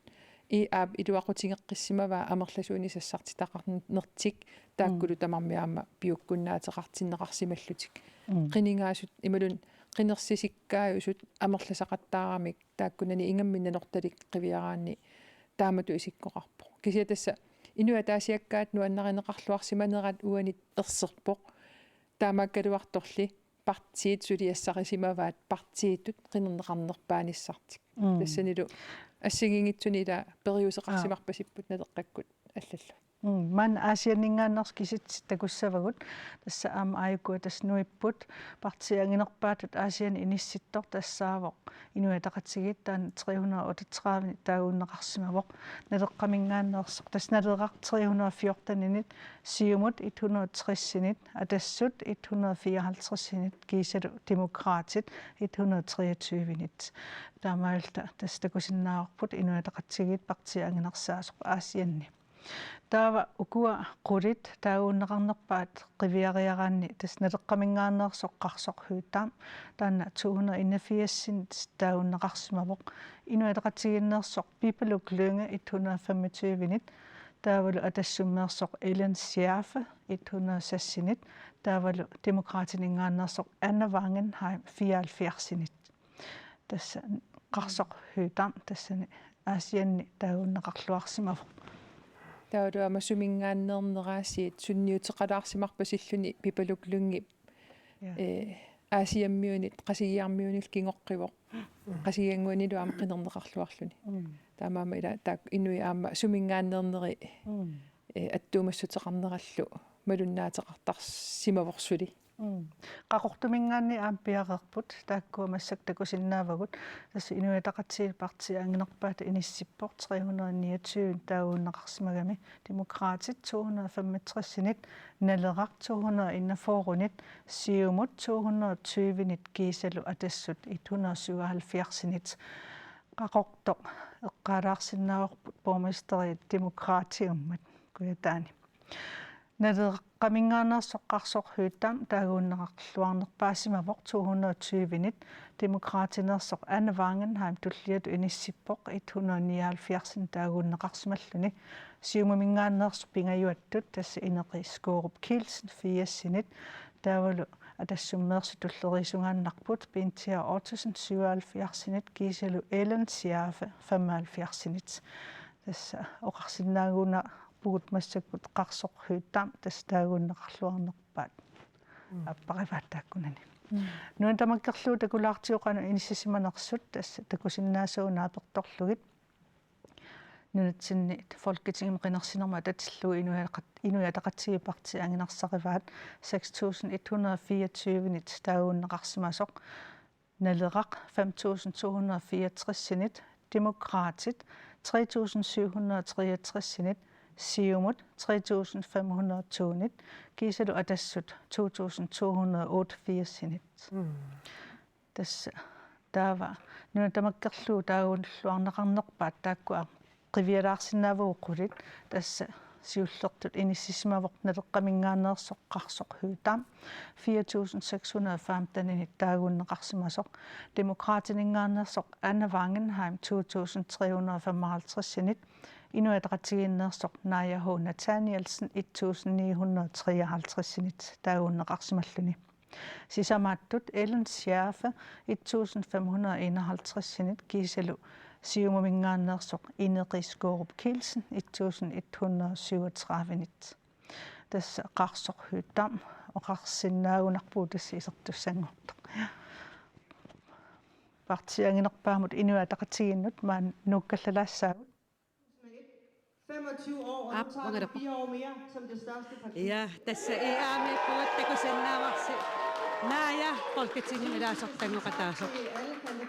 IA-p iluaqutigeqqissimavaa amerlasuunik sassartitaqarnertik, taakkulu, mm, tamarmik aamma piukkunnaateqartinneqarsimallutik. Mm. Qinigaasut imaluunniit qinersisikkaajusut amerlasaqattaaramik taakkunani ingammik Nanortalik qiviaraanni taamatut isikkoqarpoq. Kisianni tassa inuit ataasiakkaat nuannarineqarluarsimanerat uani erserpoq. Taamaakkaluartorli partiit suliassarisimavaat partiitut qinerneqarnerpaanissartik. Mm. Tassanilu assigiinngitsunik ila periuseqarsimarpasipput, aa, Naleqqakkut Allallu. Mm, maanna Aasianninngaanneersut kisitsisit takussavagut. Tassa aamma aajuku tassa nuipput partiit anginerpaatut Aasianni inissittoq tassaavoq Inuit Ataqatigiit, taanna tre hundrede otteogtredive taaguunneqarsimavoq. Naleqqaminngaanneersoq, tassa Naleraq tre hundrede fjorten-init, Siumut et hundrede tres-init, Atassut et hundrede fireoghalvtreds-init kiisalu Demokraatit et hundrede treogtyve-init. Taamaalilluta tassa takusinnaavarput Inuit Ataqatigiit partiit anginersaasoq Aasianni. Taava ukua qulit taaguunneqarnerpaat qiviariaraanni tassa Naleqqaminngaanneersoq Qarsoq Høegh-Dam, taanna to hundrede enogfirs-init taaguunneqarsimavoq. Inuit Ataqatigiinneersoq Pipaluk Lynge et hundrede femogtyve-init, taavalu Atassummeersoq Ellen Schärfe et hundrede seks-init, taavalu Demokraatininngaanneersoq Anna Wangenheim fireoghalvfjerds-init. Tassa Qarsoq Høegh-Dam tassani Aasianni taaguunneqarluarsimavoq. Taavalu aamma suminngaanneerneq aasiit sunniuteqalaarsimarpasilluni Pipaluk Lyngep, ja, eh, Aasiammiunit Qasigiarmiunillu kingoqqivoq. Qasigiannguanilu aamma qinerneqarluarluni. Mm. Taamaammat ila taakku inuit aamma suminngaanneerneri, mm, eh, attuumassuteqarnerallu malunnaateqartarsimavoq suli. Mm. Qaqortuminngaanniit aamma piareerput, taakkua massakkut takusinnaavagut. Tassa Inuit Ataqatigiit partiit anginerpaatut inissippoq tre hundrede niogtyve taaguunneqarsimagami, Demokraatit to hundrede femogtres-init, Naleraq to hundrede enogfyrre-init, Siumut to hundrede tyve-init kiisalu Atassut et hundrede syvoghalvfjerds-init. Qaqortoq eqqaalaarsinnaavarput borgmesteri Demokraatiummat Kujataani. Naleqqaminngaanneersoq Qarsoq Høegh-Dam taaguunneqarluarnerpaasimavoq to hundrede tyve-init, Demokraatineersoq Anna Wangenheim tulliatut inissippoq et hundrede nioghalvfjerds-init taaguunneqarsimalluni, Siumuminngaanneersoq pingajuattut tassa Ineqi Skaarup Kielsen firs-init, taavalu Atassummeersut tulleriisungaannarput Bente Ottosen syvoghalvfjerds-init kiisalu Ellen Schärfe femoghalvfjerds-init. Tassa oqarsinnaagunarpugut massakkut Qarsoq Høegh-Dam tassa taaguunneqarluarnerpaat. Mm. Aapparivaat taakkunani. Mm. Nuna tamakkerlugu takulaartigu qanoq inissisimanersut tassa takusinnaasavut naapertorlugit. Nunatsinni Folketingimi qinersinermut atatillugu Inuiaqat-, Inuit Ataqatigiit partiit anginersarivaat seks tusind et hundrede fireogtyve-init taaguunneqarsimasoq, Naleraq fem tusind to hundrede fireogtres-init, Demokraatit tre tusind syv hundrede treogtres-init, Siumut tre tusind fem hundrede to-init, kiisalu Atassut to tusind to hundrede otteogfirs-init. Mm. Tassa taava nuna tamakkerlugu taaguulluarneqarnerpaat taakkua qivialaarsinnaavagut qulit, tassa siullertut inissisimavoq Naleqqaminngaanneersoq Qarsoq Høegh-Dam fire tusind seks hundrede femten-init taaguunneqarsimasoq, Demokraatininngaanneersoq Anna Wangenheim to tusind tre hundrede femoghalvtreds-init, Inuit Ataqatigiinneersoq Naaja H. Nathanielsen et tusind ni hundrede treoghalvtreds-init taaguunneqarsimalluni. Sisamaattut Ellen Schärfe et tusind fem hundrede enoghalvtreds-init kiisalu Siumuminngaanneersoq Ineqi Skaarup Kielsen et tusind et hundrede syvogtredive-init. Tassa Qarsoq Høegh-Dam oqarsinnaagunarpugut tassa isertussanngortoq. Partiit anginerpaamut Inuit Ataqatigiinnut maani nuukkallalaassaagut. Femogtyve år, og nu tager vi fire år mere som det største parti. Ja, tassa I A-miippugut, takusinnaavarsi. Naaja, Folketingimi ilaasortanngoqataasoq.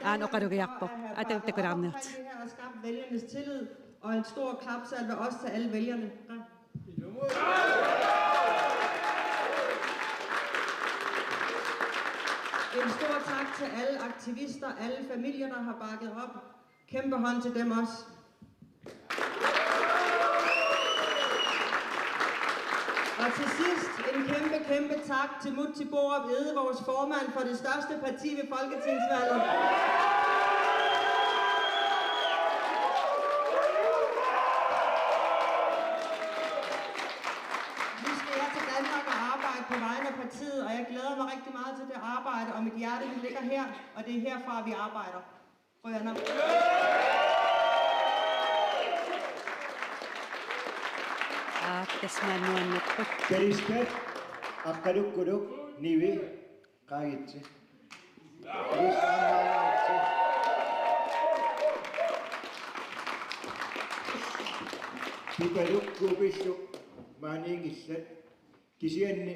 Aana oqalugiarpoq. Ataa, takulaarniartigit. Omkring det her og skabt vælgernes tillid, og en stor klapsalve også til alle vælgerne. En stor tak til alle aktivister, alle familier, der har bakket op. Kæmpe hånd til dem også. Og til sidst en kæmpe, kæmpe tak til Múte Bourup Egede, vores formand for det største parti ved folketingsvalget. Nu skal jeg til Danmark og arbejde på vegne af partiet, og jeg glæder mig rigtig meget til det arbejde, og mit hjerte, det ligger her, og det er herfra, vi arbejder. Qujanaq. Aap, tassa maani nuannerpoq. Kaliskat, Aqqalukkuluk, Nivi, qaagitsi. Ilissi aamma qaagitsi. Pipaluk Kuupillu maaniinngillat. Kisianni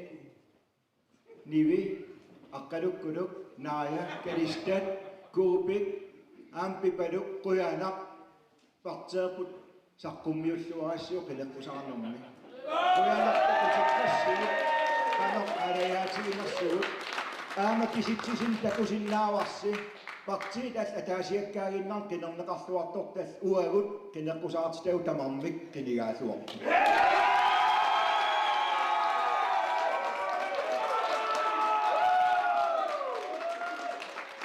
Nivi, Aqqalukkuluk, Naaja, Kalistat, Kuupik, aamma Pipaluk, qujanaq, partiipput saqqummiulluarassiuk qineqqusaarnermi. Qujanaq takuteqqassiuk, qanoq aalajaatiginersugut, aamma kisitsisit takusinnaavarsi, partiit allat ataasiakkaaginnarmik qinerneqarluartortallu uagut qineqqusaartitagut tamarmik qinigaalluarput.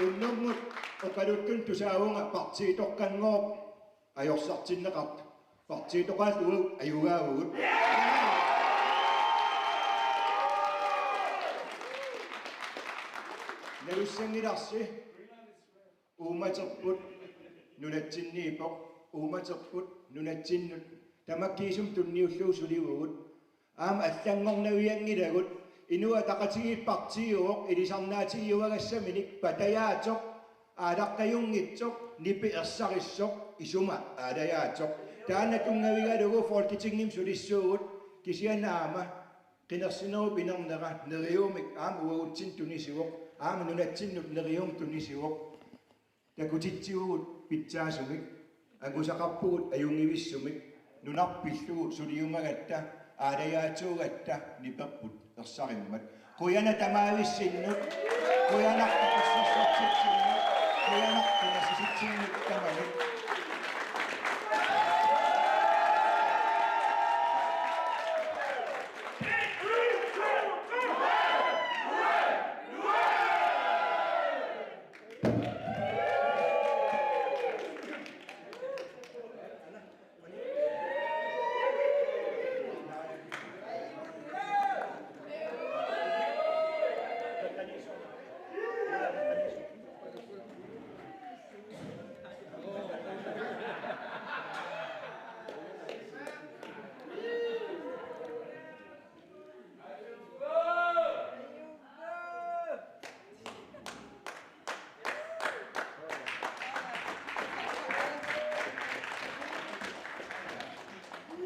Unnummut oqaluttunut tusaavunga partiitoqqanngooq ajorsartinneqartoq. Partiitoqaat uagut ajugaavugut. Nalussanngilarsi. Uummaterput nunatsinniippoq, uummaterput nunatsinnut tamakkiisumik tunniullugu sulivugut. Aamma allanngornavianngilagut, Inuit Ataqatigiit partiiuvoq ilisarnaatigiuagassaminik patajaatsoq aalaqqajunngitsoq, nipi ersarissoq, isuma aalajaatsoq. Taanna tunngavigalugu Folketingimi sulissuugut, kisianni aamma qinersinerup inernera neriuumik aamma uagutsinnut tunisivoq, aamma nunatsinnut neriuumik tunisivoq. Takutitsivugut pitsaasumik, angusaqarpugut ajunngivissumik, nunarput pillugu suliumagatta, aalajaatsuugatta niperput ersarimmat. Qujanaq tamaavissinnut, qujanaq tapersersortitsinnut, qujanaq qinersisitsinnut tamanut.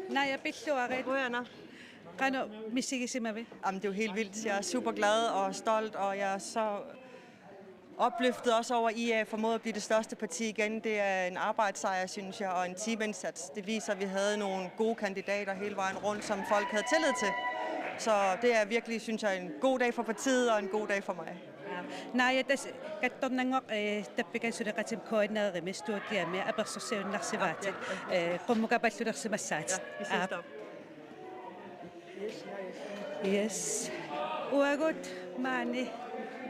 Naaja, pilluarit. Qujanaq. Qanoq misigisimavit? Jamen, det er jo helt vildt. Jeg er super glad og stolt, og jeg er så opløftet også over, at I, øh, formåede at blive det største parti igen. Det er en arbejdssejr, synes jeg, og en teamindsats. Det viser, at vi havde nogle gode kandidater hele vejen rundt, som folk havde tillid til. Så det er virkelig, synes jeg, en god dag for partiet og en god dag for mig. Naaja, tassa kattornanngooq, eh, Tappikani Suleqatimi K N R-imi studiami apersorsiunnarsivaatit. Eh, qummukapallulersimassaatit. Ja, vi ses. Aap. Deroppe. Yes. Uagut maani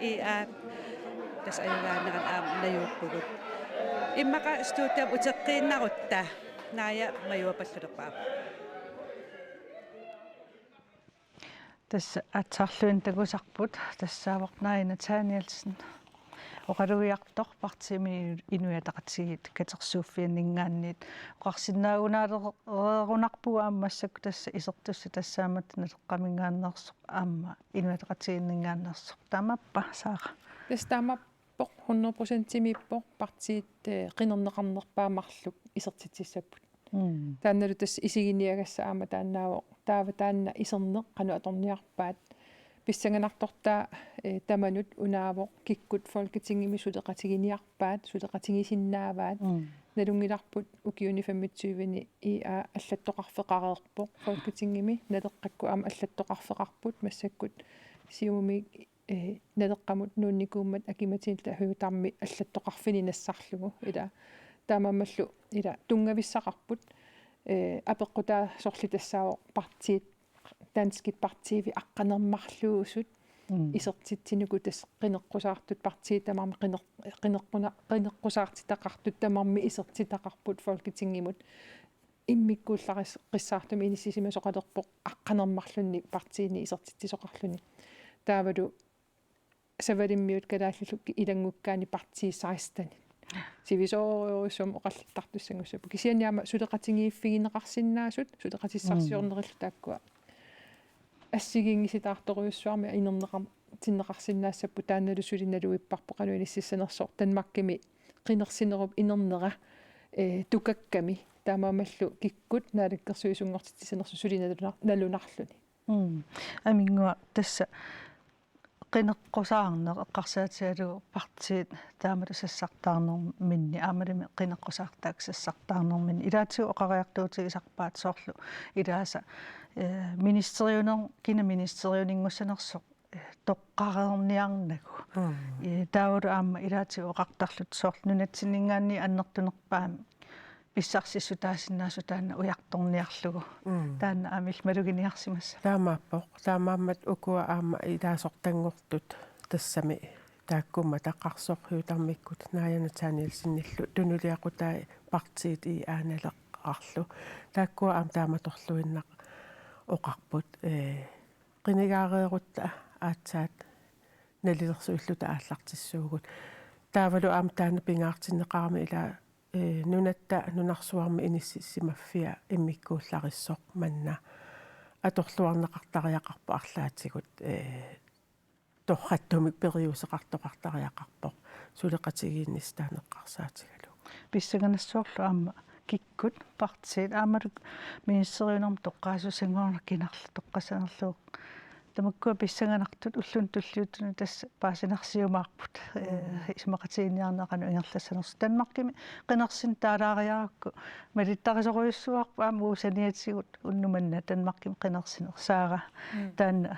I A tassa ajugaanerani aamma najuuppugut. Immaqa studiami uteqqiinnarutta. Naaja, majuapallulerpaavoq. Tassa aatsaarluinnaq takusarput tassaavoq Naaja Nathanielsen, oqalugiartoq partiimi Inuit Ataqatigiit katersuuffianninngaanniit. Oqarsinnaagunaareerunarpugut aamma massakkut tassa isertussat tassaammata Naleqqaminngaanneersoq aamma Inuit Ataqatigiinninngaanneersoq. Taamaappa, Sara? Tassa taamaappoq, hundrede procentimiippoq, partiit, eh, qinerneqarnerpaat marluk isertitsissapput. Mm. Taannalu tassa isiginiagassaq aamma taannaavoq. Taava taanna iserneq qanoq atorniarpaat. Pissanganartortaa, eh, tamanut unaavoq kikkut Folketingimi suleqatiginiarpaat, suleqatigisinnaavaat. Mm. Nalunngilarput ukiuni femogtyve-ni I A allattoqarfeqareerpoq Folketingimi, Naleqqakkut aamma allattoqarfeqarput, massakkut Siumumi eh, Naleqqamut nuunnikuummat Aki-Matilda Høegh-Dam allattoqarfini nassarlugu. Ila taamaammallu ila tunngavissaqarput, eh, apeqqutaa sorleq tassaavoq partiit, danskit partiivit aqqaneq-marluusut, mm, isertitsineq, uku tassa qineqqusaartut partiit tamarmik qineq-, qineqquna-, qineqqusaartitaqartut tamarmik isertitaqarput Folketingimut. Immikkuullaris-, -qissaartumik inissisimasoqalerpoq aqqaneq-marlunnik partiini isertitsisoqarluni. Taavalu Savalimmiut Kalaallit Nunaat ilanngukkaanni partii seksten. Sivisoorujussuarmik oqallittartussanngussapput. Kisianni aamma suleqatigiiffigineqarsinnaasut, suleqatissarsiornerillu, mm, taakkua assigiinngisitaartorujussuarmik inerneqartinneqarsinnaassapput, taannalu suli naluipparput qanoq inississanersoq Danmarkimi qinersinerup inernera, eh, tukakkami, taamaammallu kikkut naalakkersuisunngortitsissanersut suli nalunar-, nalunarluni. Mm. Aminngua tassa qineqqusaarneq eqqarsaatigalugu partiit taamatut sassartaarnerminni, aammalumi qineqqusaartaat sassartaarnerminni. Ilaatigut oqariartuutigisarpaat soorlu ilaasa, eh, ministeriuner-, kina ministeriuninngussanersoq, eh, toqqareerniarnagu. Mm. Eh, taavalu aamma ilaatigut oqartarlutik soorlu nunatsinninngaanniit annertunerpaamik pissarsissutaasinnaasut taanna ujartorniarlugu. Mm. Taanna aamma illit maluginiarsimassavat. Taamaappoq. Taamaammat ukua aamma ilaasortanngortut tassami taakkuummata Qarsoq Hiutarmikkut Naaja Nathanielsenillu tunuliaqutai partiit I A-naleqarlu. Taakkua aamma taamatorluinnaq oqarput, eh, qinigaareerutta aatsaat nalilersuilluta aallartissuugut. Taavalu aamma taanna pingaartinneqarami ila, eh, nunatta nunarsuarmi inissisimaffia immikkuullarissoq manna atorluarneqartariaqarpoq arlaatigut, eh, torrattumik periuseqartoqartariaqarpoq suleqatigiinnissaq taanna eqqarsaatigalugu. Pissanganassaarlu aamma kikkut partiit aammalu ministeriunermi toqqaassusersuinerlu kinarlu toqqassanerlugu. Tamakkua pissanganartut ulluni tulliuttuni tassa paasinarsiumaarput. Mm. Eh, isumaqatiginninniarneq qanoq ingerlassanersoq. Danmarkimi qinersineq taalaariarakku malittarisorujussuuarput aamma uagut saniatigut unnuk manna Danmarkimi qinersineq saara. Mm. Taanna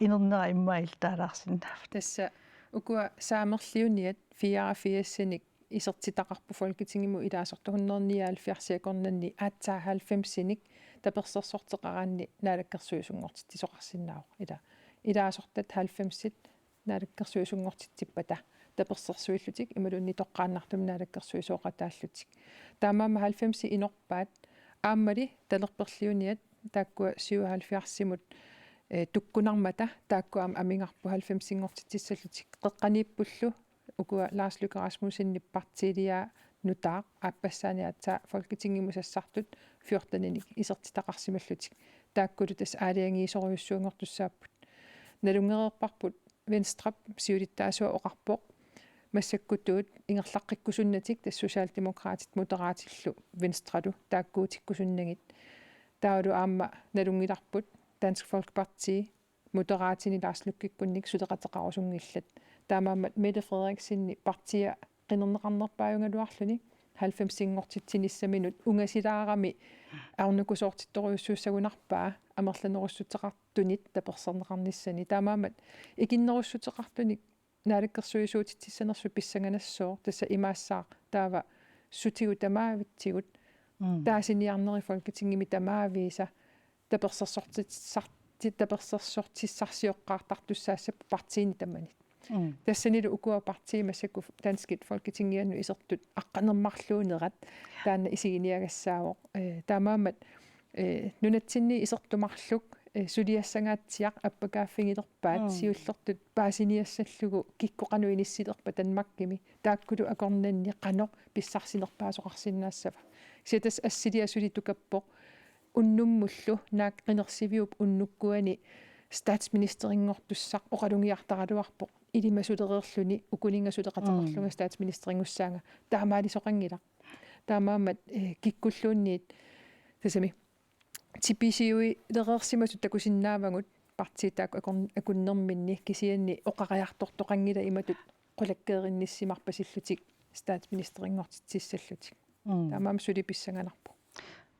inernera immaqa illit taalaarsinnaavat. Tassa ukua saamerliuniat fireogfirsinik isertitaqarput Folketingimut ilaasortat hundrede nioghalvfjerds akornanni aatsaat halvfemsinik tapersersorteqaraanni naalakkersuisunngortitsisoqarsinnaavoq. Ila ilaasortat halvfemsit naalakkersuisunngortitsippata tapersersuillutik imaluunniit toqqaannartumik naalakkersuisooqataallutik. Taamaammat halvfemsit inorpaat aammali talerperliuniat taakkua syvoghalvfjerdsimut, eh, tukkunarmata taakkua aamma amigarput halvfemsinngortitsissallutik. Qeqqaniippullu ukua Lars Løkke Rasmussenip partiiliaa nutaaq aappassaani aatsaat Folketingimut sassartut fjorteninik isertitaqarsimallutik. Taakkulu tassa aalajangiisorujussuanngortussaapput. Nalunngereerparput Venstrep siulittaasua oqarpoq massakkutuut ingerlaqqikkusunnatik tassa Socialdemokraatit, Moderatillu Venstrelu taakkuutikkusunnagit. Taavalu aamma nalunngilarput Dansk Folkeparti Moderatini Lars Løkkekkunnik suleqateqarusunngillat. Taamaammat Mette Frederiksenip partia qinerneqarnerpaajugaluarluni halvfemsinngortitsinissaminut ungasilaarami ajornakusoortittorujussuussagunarpaa amerlanerussuteqartunit taperserneqarnissani. Taamaammat ikinnerussuteqartunik naalakkersuisuutitsissanersut pissanganassooq tassa imaassaaq taava sutigut tamaavitsigut. Mm. Taasiniarneri Folketingimi tamaaviisa tapersersortissar-, tapersersortissarsioqqaartartussaassapput partiini tamanit. Mm. Tassanilu ukua partiit massakkut danskit Folketingiannut isertut aqqaneq-marluunerat taanna isiginiagassaavoq. Eh, taamaammat, eh, nunatsinni isertut marluk, eh, suliassangaatsiaq appakaaffigilerpaat. Mm. Siullertut paasiniassallugu kikkut qanoq inissilerpat Danmarkimi. Taakkulu akornanni qanoq pissarsinerpaasoqarsinnaassava. Kisianni tassa assiliaq suli tukappoq. Unnummullu naak qinersiviup unnukkuani statsministerinngortussaq oqalugiartaraluarpoq ilimasulereerluni ukuninnga suleqateqarlunga. Mm. Statsministerinngussaanga. Taamaalisoqanngilaq. Taamaammat, eh, kikkulluunniit tassami tipisiuilereersimasut takusinnaavagut partiit taakku akun-, akunnerminni kisianni oqariartortoqanngilaq imatut qulakkeerinnissimarpasillutik statsministerinngortitsissallutik. Mm. Taamaammat suli pissanganarpoq.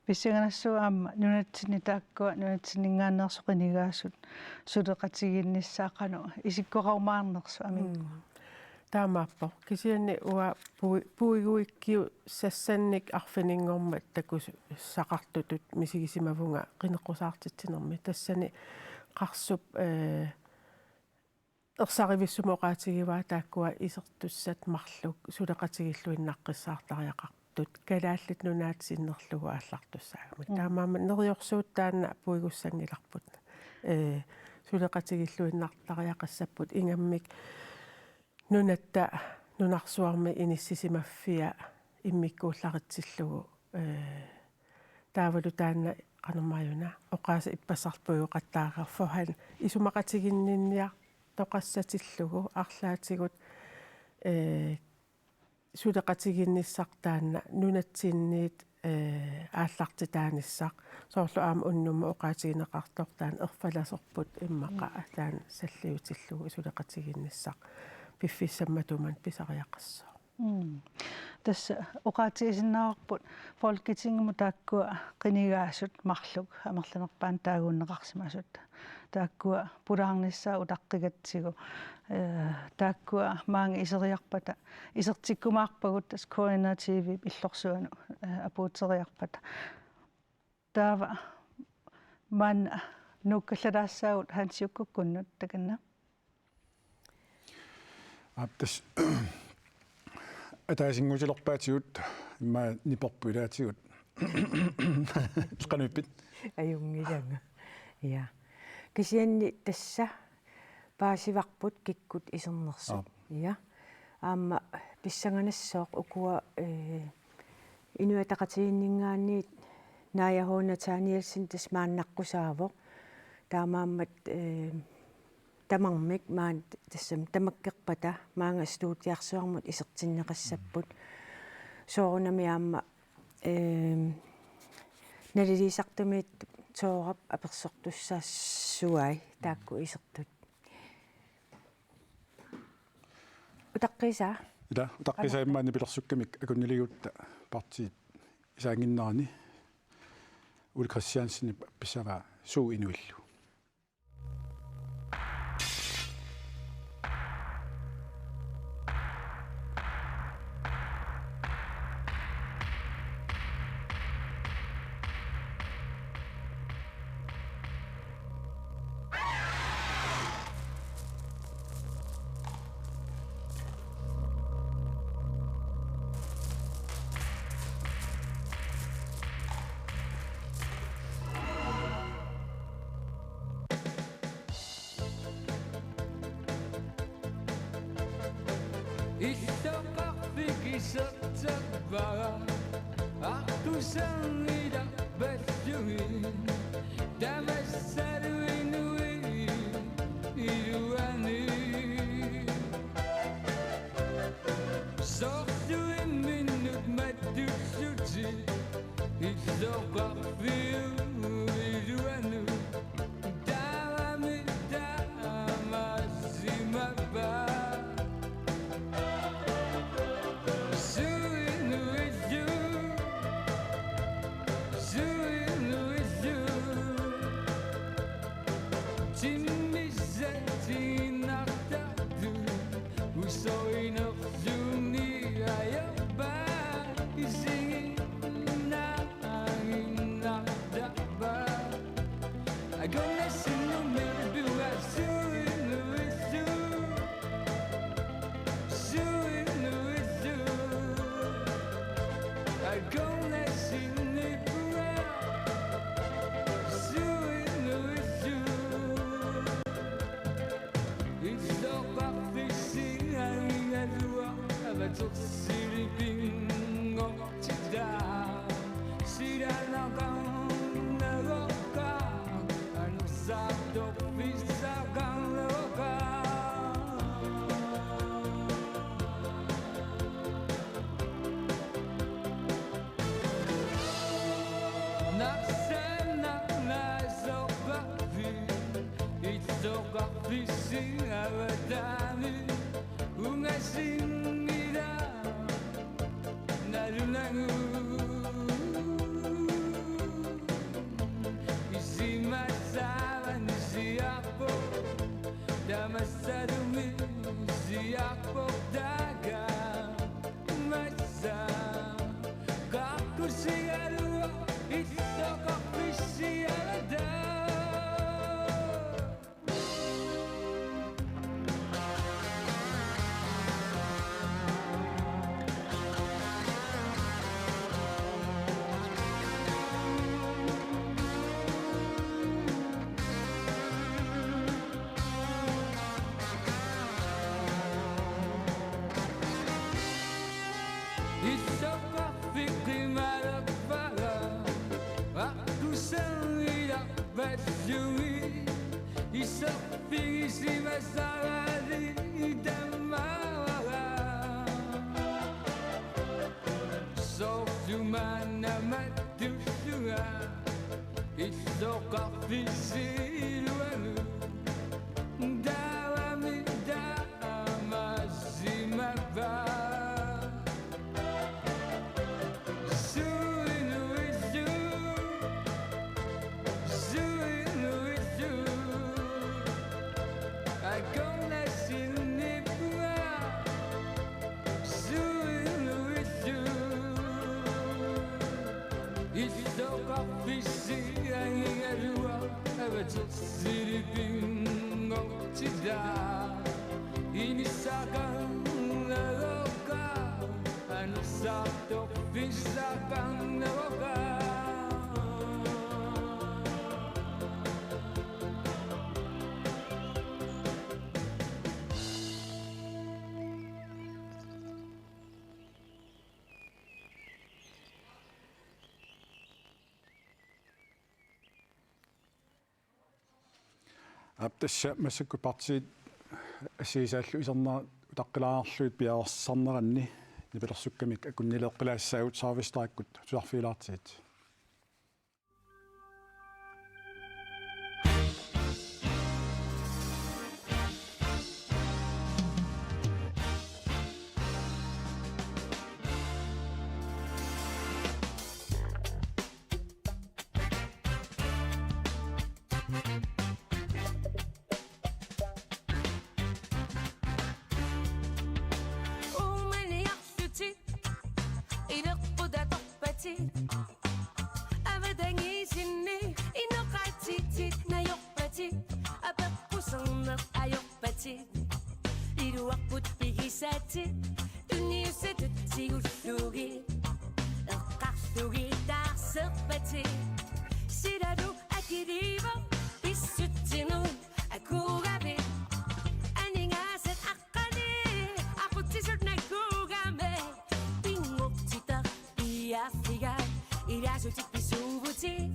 Pissanganassaaq aamma nunatsinni taakkua nunatsinninngaanneersut qinigaasut suleqatigiinnissaat qanoq isikkoqarumaarnersut aminngua. Mm. Taamaappoq. Kisianni uanga pui-, puiguikkiussassannik arfininngormat takussaqartutut misigisimavunga qineqqusaartitsinermi. Tassani Qarsup, eh, ersarivissumik oqaatigivaa taakkua isertussat marluk suleqatigiilluinnaqqissaartariaqartut Kalaallit Nunaat sinnerlugu aallartussaagamik. Mm. Taamaammat neriorsuut taanna puigussanngilarput. Eh, suleqatigiilluinnartariaqassapput ingammik nunatta nunarsuarmi inissisimaffia immikkuullaritsillugu, eh, taavalu taanna qanormaajuna oqaasii ippassarput ujoqattaareerfoq han isumaqatiginninniartoqassatillugu arlaatigut, eh, suleqatigiinnissaq taanna nunatsinniit, eh, aallartitaanissaq, soorlu aamma unnummut oqaatigineqartoq taanna erfalasorput immaqa, mm, taanna salliutillugu suleqatigiinnissaq piffissami matuma pisariaqassooq. Mm. Tassa oqaatigisinnaavarput Folketingimut taakkua qinigaasut marluk amerlanerpaamik taaguunneqarsimasut. Taakkua pulaarnissaat utaqqigatsigu. Eh, taakkua maanga iseriarpata, isertikkumaarpagut tassa K N R T V illorsuanut, eh, apuuteriarpata. Taava maanna nuukkallalaassaagut Hans Jukkukkunnut takanna. Aap, tassa ataasinngusilerpaatigut immaqa niperput ilaatigut. Qanoq ippit? Ajunngilanga. Ja. Kisianni tassa paasivarput kikkut isernersut. Aap. Ja. Aamma pissanganassaaq ukua, eh, Inuit Ataqatigiinninngaanniit Naaja H. Nathanielsen tassa maannaqqusaavoq. Taamaammat, eh, tamarmik maani tassami tamakkerpata maanga studiarsuarmut isertinneqassapput. Soorunami aamma, ehm, naliliisartumiit Toorap apersortussaassuai taakku isertut. Utaqqiisaa? Ila, utaqqiisaa immaqa nipilersukkamik akunniligutta partiit isaannginnerani Ole Kristiansenip appissavaa Suu inuillu. Illoqarfik isertarpara, aqqusaarnila pallugit, tamassalu inuit iluanni. Soorlu imminnut matullutit, illoqarfiup iluanut. Taavami taamaassimavaa. Suu inuillu, Suu inuillu. Timmissat tiinnartartut, usoinerluni ajorpaa, isiginnaaginnartarpaa. Sumaanama tullunga illoqarfissi iluanut. Taavami taamaassimavaa. Suinuillu, suinuillu, akornassinniippunga. Suinuillu, illoqarfissi angigaluaq avatersilipinngortitaa. Inissaqarnaveerukka, anersaartorfissaqarnaveerukka. Aap, tassa massakkut partiit assigisaallu isernerat utaqqilaarlugit piareersarneranni nipilersukkamik akunnileeqqilaassaagut, servicetrækkut tusarfigilaartigit. Uumaniarlutit ileqqutatorpatit, avatangiisinni inoqatitit najorpatit, apeqquserneq ajorpatit, iluarput pigisaatit tunniussatut tigullugit, eqqarlugit taarserpatit, silalu akiliivoq pissutsinut akuugavit, aningaasat aqqani aqutsisut nakuugami, pinngortitaq piaarfigaat, ilaasutit pisuuvutit,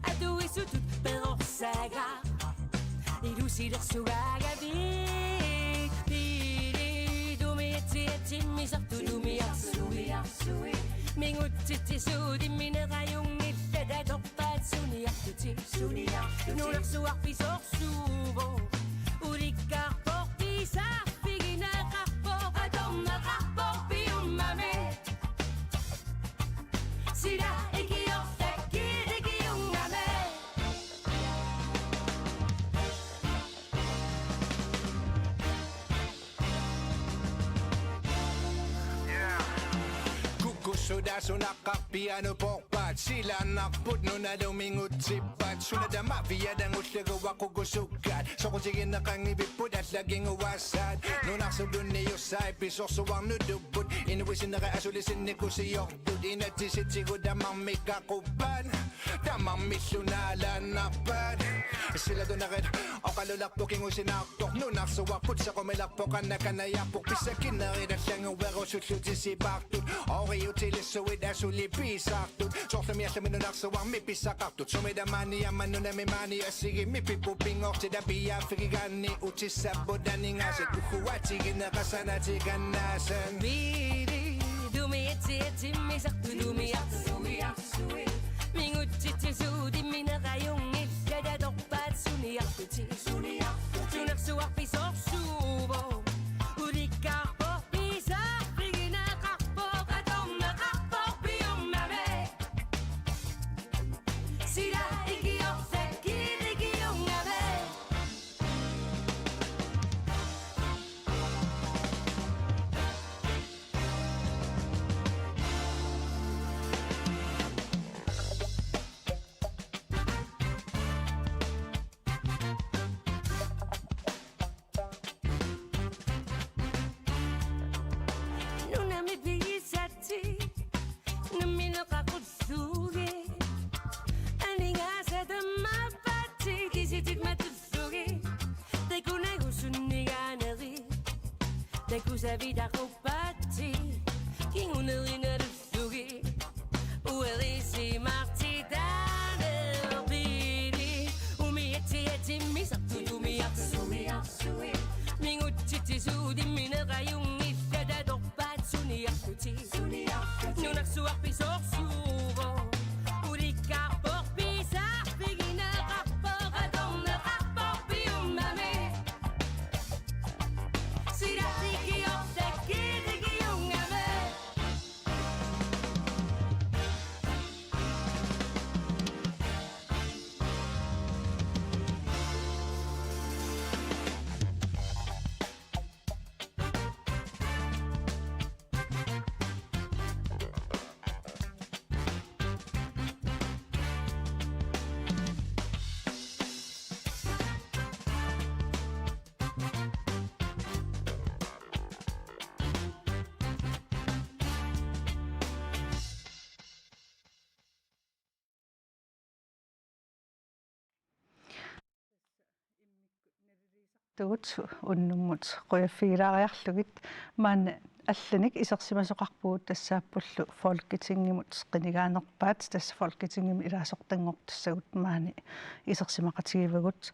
atuisutut perorsagaat, ilusilersugaagavit, piilit umiatsiaat timmisartut umiarsuit, mingutsitsisut immineq ajunngillat, atorpaat suniartutit, suniartutit, nunarsuaq pisorsuuvoq, ulikkaarpoq, pisarfigineqarpoq, atorneqarpoq piummami. Sila ikiortakkiit ikiunngami. Kukkussutaat sunaqqat pianupoorpaat, silaannarput nunalu mingutsippaat, suna tamaviat angullugu aqqukkusukkaat, soqutigineqanngivipput alla kinguaassaat, nunarsuup tunniussai pisorsuarnut tupput, inuit sinnera asuli sinnikusiortut, inatsisitigut tamarmik aquppaat, tamarmillu naalaannarpaat, silatunerit oqalulerpoq kingusinaartoq, nunarsuarput sequmilerpoq, qanakanajarpoq, pissakinnerit allanguerusullutik sipaartut, ooriutilissuit asuli pisaartut, soorlumi allami nunarsuarmi pisaqartut, sumi tamaani aamma nunami maani assigimi pipput, pinngortitaq piaarfigigaanni utissapput aningaasat, uhuatigineqasanatik annaasat. Piilit umiatsiaat timmisartut umiarsuit, mingutsitsisut immineq ajunngillat, atorpaat suniartutit, suniartutit, nunarsuaq pisorsuuvoq, ulikkaarpoq, pisarfigineqarpoq, atorneqarpoq piummami. Sila ikiortakkiit ikiunngami. Nunami pigisaatit nammineq aqullugit, aningaasat tammaappaatit kisitit matullugit, takunagu sunnigaaneri, takusavit aquppaatit kinguneri nalullugit, uerisimaartitaaneq. Piilit umiatsiaat timmisartut umiarsuit, mingutsitsisut immineq ajunngillat, atorpaat suniartutit, suniartutit, nunarsuaq pisorsuuvoq, Tugut unnummut qujaffigilaariarlugit, maanna allanik isersimasoqarpugut tassaappullu Folketingimut qinigaanerpaat, tassa Folketingimi ilaasortanngortussagut maani isersimaqatigivagut.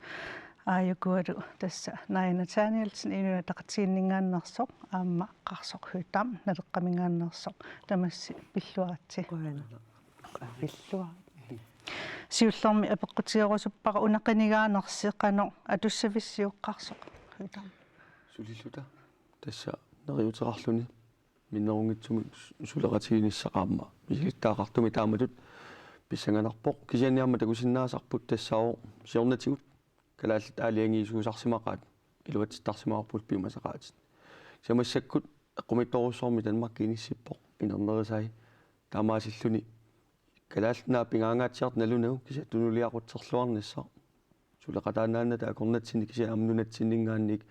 Aajukualu tassa Naaja Nathanielsen Inuit Ataqatigiinninngaanneersoq aamma Qarsoq Høegh-Dam Naleqqaminngaanneersoq, tamassi pilluaritsi. Qujanaq. Pilluarit. Siullermik apeqqutigerusuppara una qinigaanersi qanoq atussavisiuk, Qarsoq Høegh-Dam? Sulilluta. Tassa neriuteqarluni minnerunngitsumik suleqatiginissaq aamma misilittagaqartumik taamatut pissanganarpoq. Kisianni aamma takusinnaasarput tassaavoq siornatigut kalaallit aalajangiisuusarsimaqaat iluatsittarsimavarput piumasaqaatit. Kisianni massakkut eqqumiitsorujussuarmik Danmarki inissippoq inernerisai, taamaasilluni Kalaallit Nunaat pingaangaatsiartoq nalunagu kisianni tunuliaqutserluarnissaq suleqataannaannata akornatsinni kisianni aamma nunatsinninngaanniit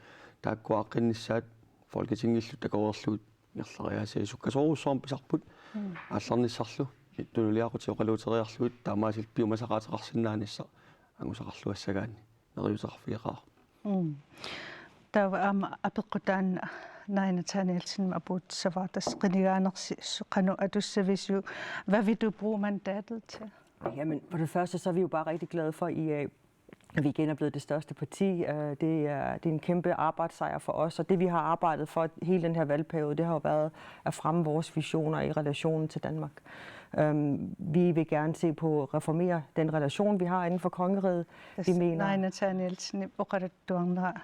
taakku aaqqinnissaat Folketingillu takoreerlugit ingerlariaaseq sukkasoorujussuarmik pisarput. Mm. Aallarnissarlu tunuliaqutit oqaluuteriarlugit taamaasilluta piumasaqaateqarsinnaanissaq angusaqarluassagaanni neriuteqarfigeqaaq. Mm. Taava aamma apeqqut taanna Naaja Nathanielsenimut apuussavara, tassa qinigaanersi su-, qanoq atussavisiuk, hvad vil du bruge mandatet til? Jamen, for det første, så er vi jo bare rigtig glade for i A, at vi igen er blevet det største parti. Øh, det er, det er en kæmpe arbejdssejr for os, og det, vi har arbejdet for hele den her valgperiode, det har jo været at fremme vores visioner i relationen til Danmark. Øhm, vi vil gerne se på at reformere den relation, vi har inden for kongeriget. Vi Tassa mener Naaja Nathanielsenip oqaluttuarnera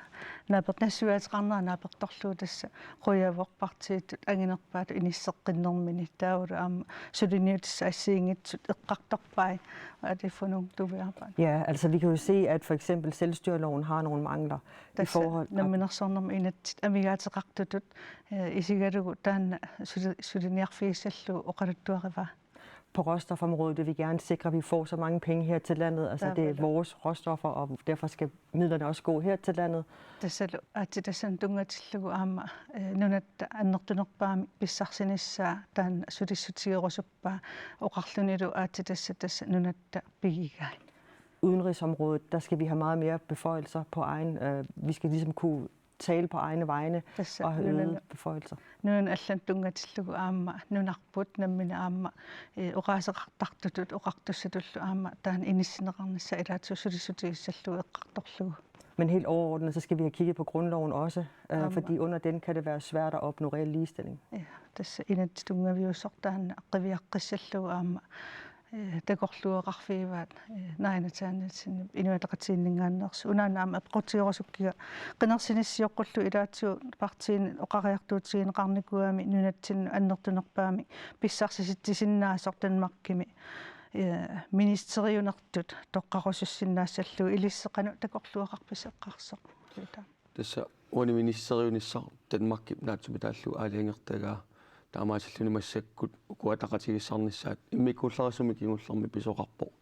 naaper-, nassuiaateqarnera naapertorlugu tassa qujavoq partiitut anginerpaatut inisseqqinnermini, taavalu aamma suliniutissat assigiinngitsut eqqartorpai, og det er for nogle, du vil arbejde. Ja, altså vi kan jo se, at for eksempel selvstyreloven har nogle mangler i Tassa forhold. Namminersornermut inatsit amigaateqartutut, eh, isigalugu taanna suli-, suliniarfigissallugu oqaluttuarivaa. På råstofområdet vil vi gerne sikre, at vi får så mange penge her til landet. Altså, det er Taavalu. Vores råstoffer, og derfor skal midlerne også gå her til landet. Tassalu aatsitassat tunngatillugu aamma, eh, nunatta annertunerpaamik pissarsinissaa taanna sulissutigerusuppaa, oqarlunilu aatsitassat tassa nunatta pigigaat. Udenrigsområdet, der skal vi have meget mere beføjelser på egen, øh, vi skal ligesom kunne tale på egne vegne Tassa og have nunanut, øgede beføjelser. Nunanut allanut tunngatillugu aamma nunarput nammineq aamma, eh, oqaaseqartartutut oqartussatullu aamma taanna inissinneqarnissaa ilaatigut sulissutigissallugu eqqartorlugu. Men helt overordnet, så skal vi have kigget på grundloven også, øh, Aamma. Fordi under den kan det være svært at opnå reel ligestilling. Ja, tassa inatsit tunngaviusoq taanna qiviaqqissallugu aamma, eh, takorluugaqarfigivaat, eh, Naaja Nathanielsenip Inuit Ataqatigiinninngaanneersoq. Unaana aamma apeqqutigerusukkiga qinersinissioqqullugu ilaatigut partiinit oqariartuutigineqarnikuugami nunatsinnut annertunerpaamik pissarsisitsisinnaassasoq Danmarkimi, eh, ministeriunertut toqqarusussinnaassallugu, ilissi qanoq takorluugaqarpisi, Qarsoq? Tassa uani ministeriunissaq Danmarkip naatsumik taallugu aalajangertagaa, taamaasilluni massakkut uku ataqatigiissaarnissaat immikkuullarissumik kingullermik pisoqarpoq.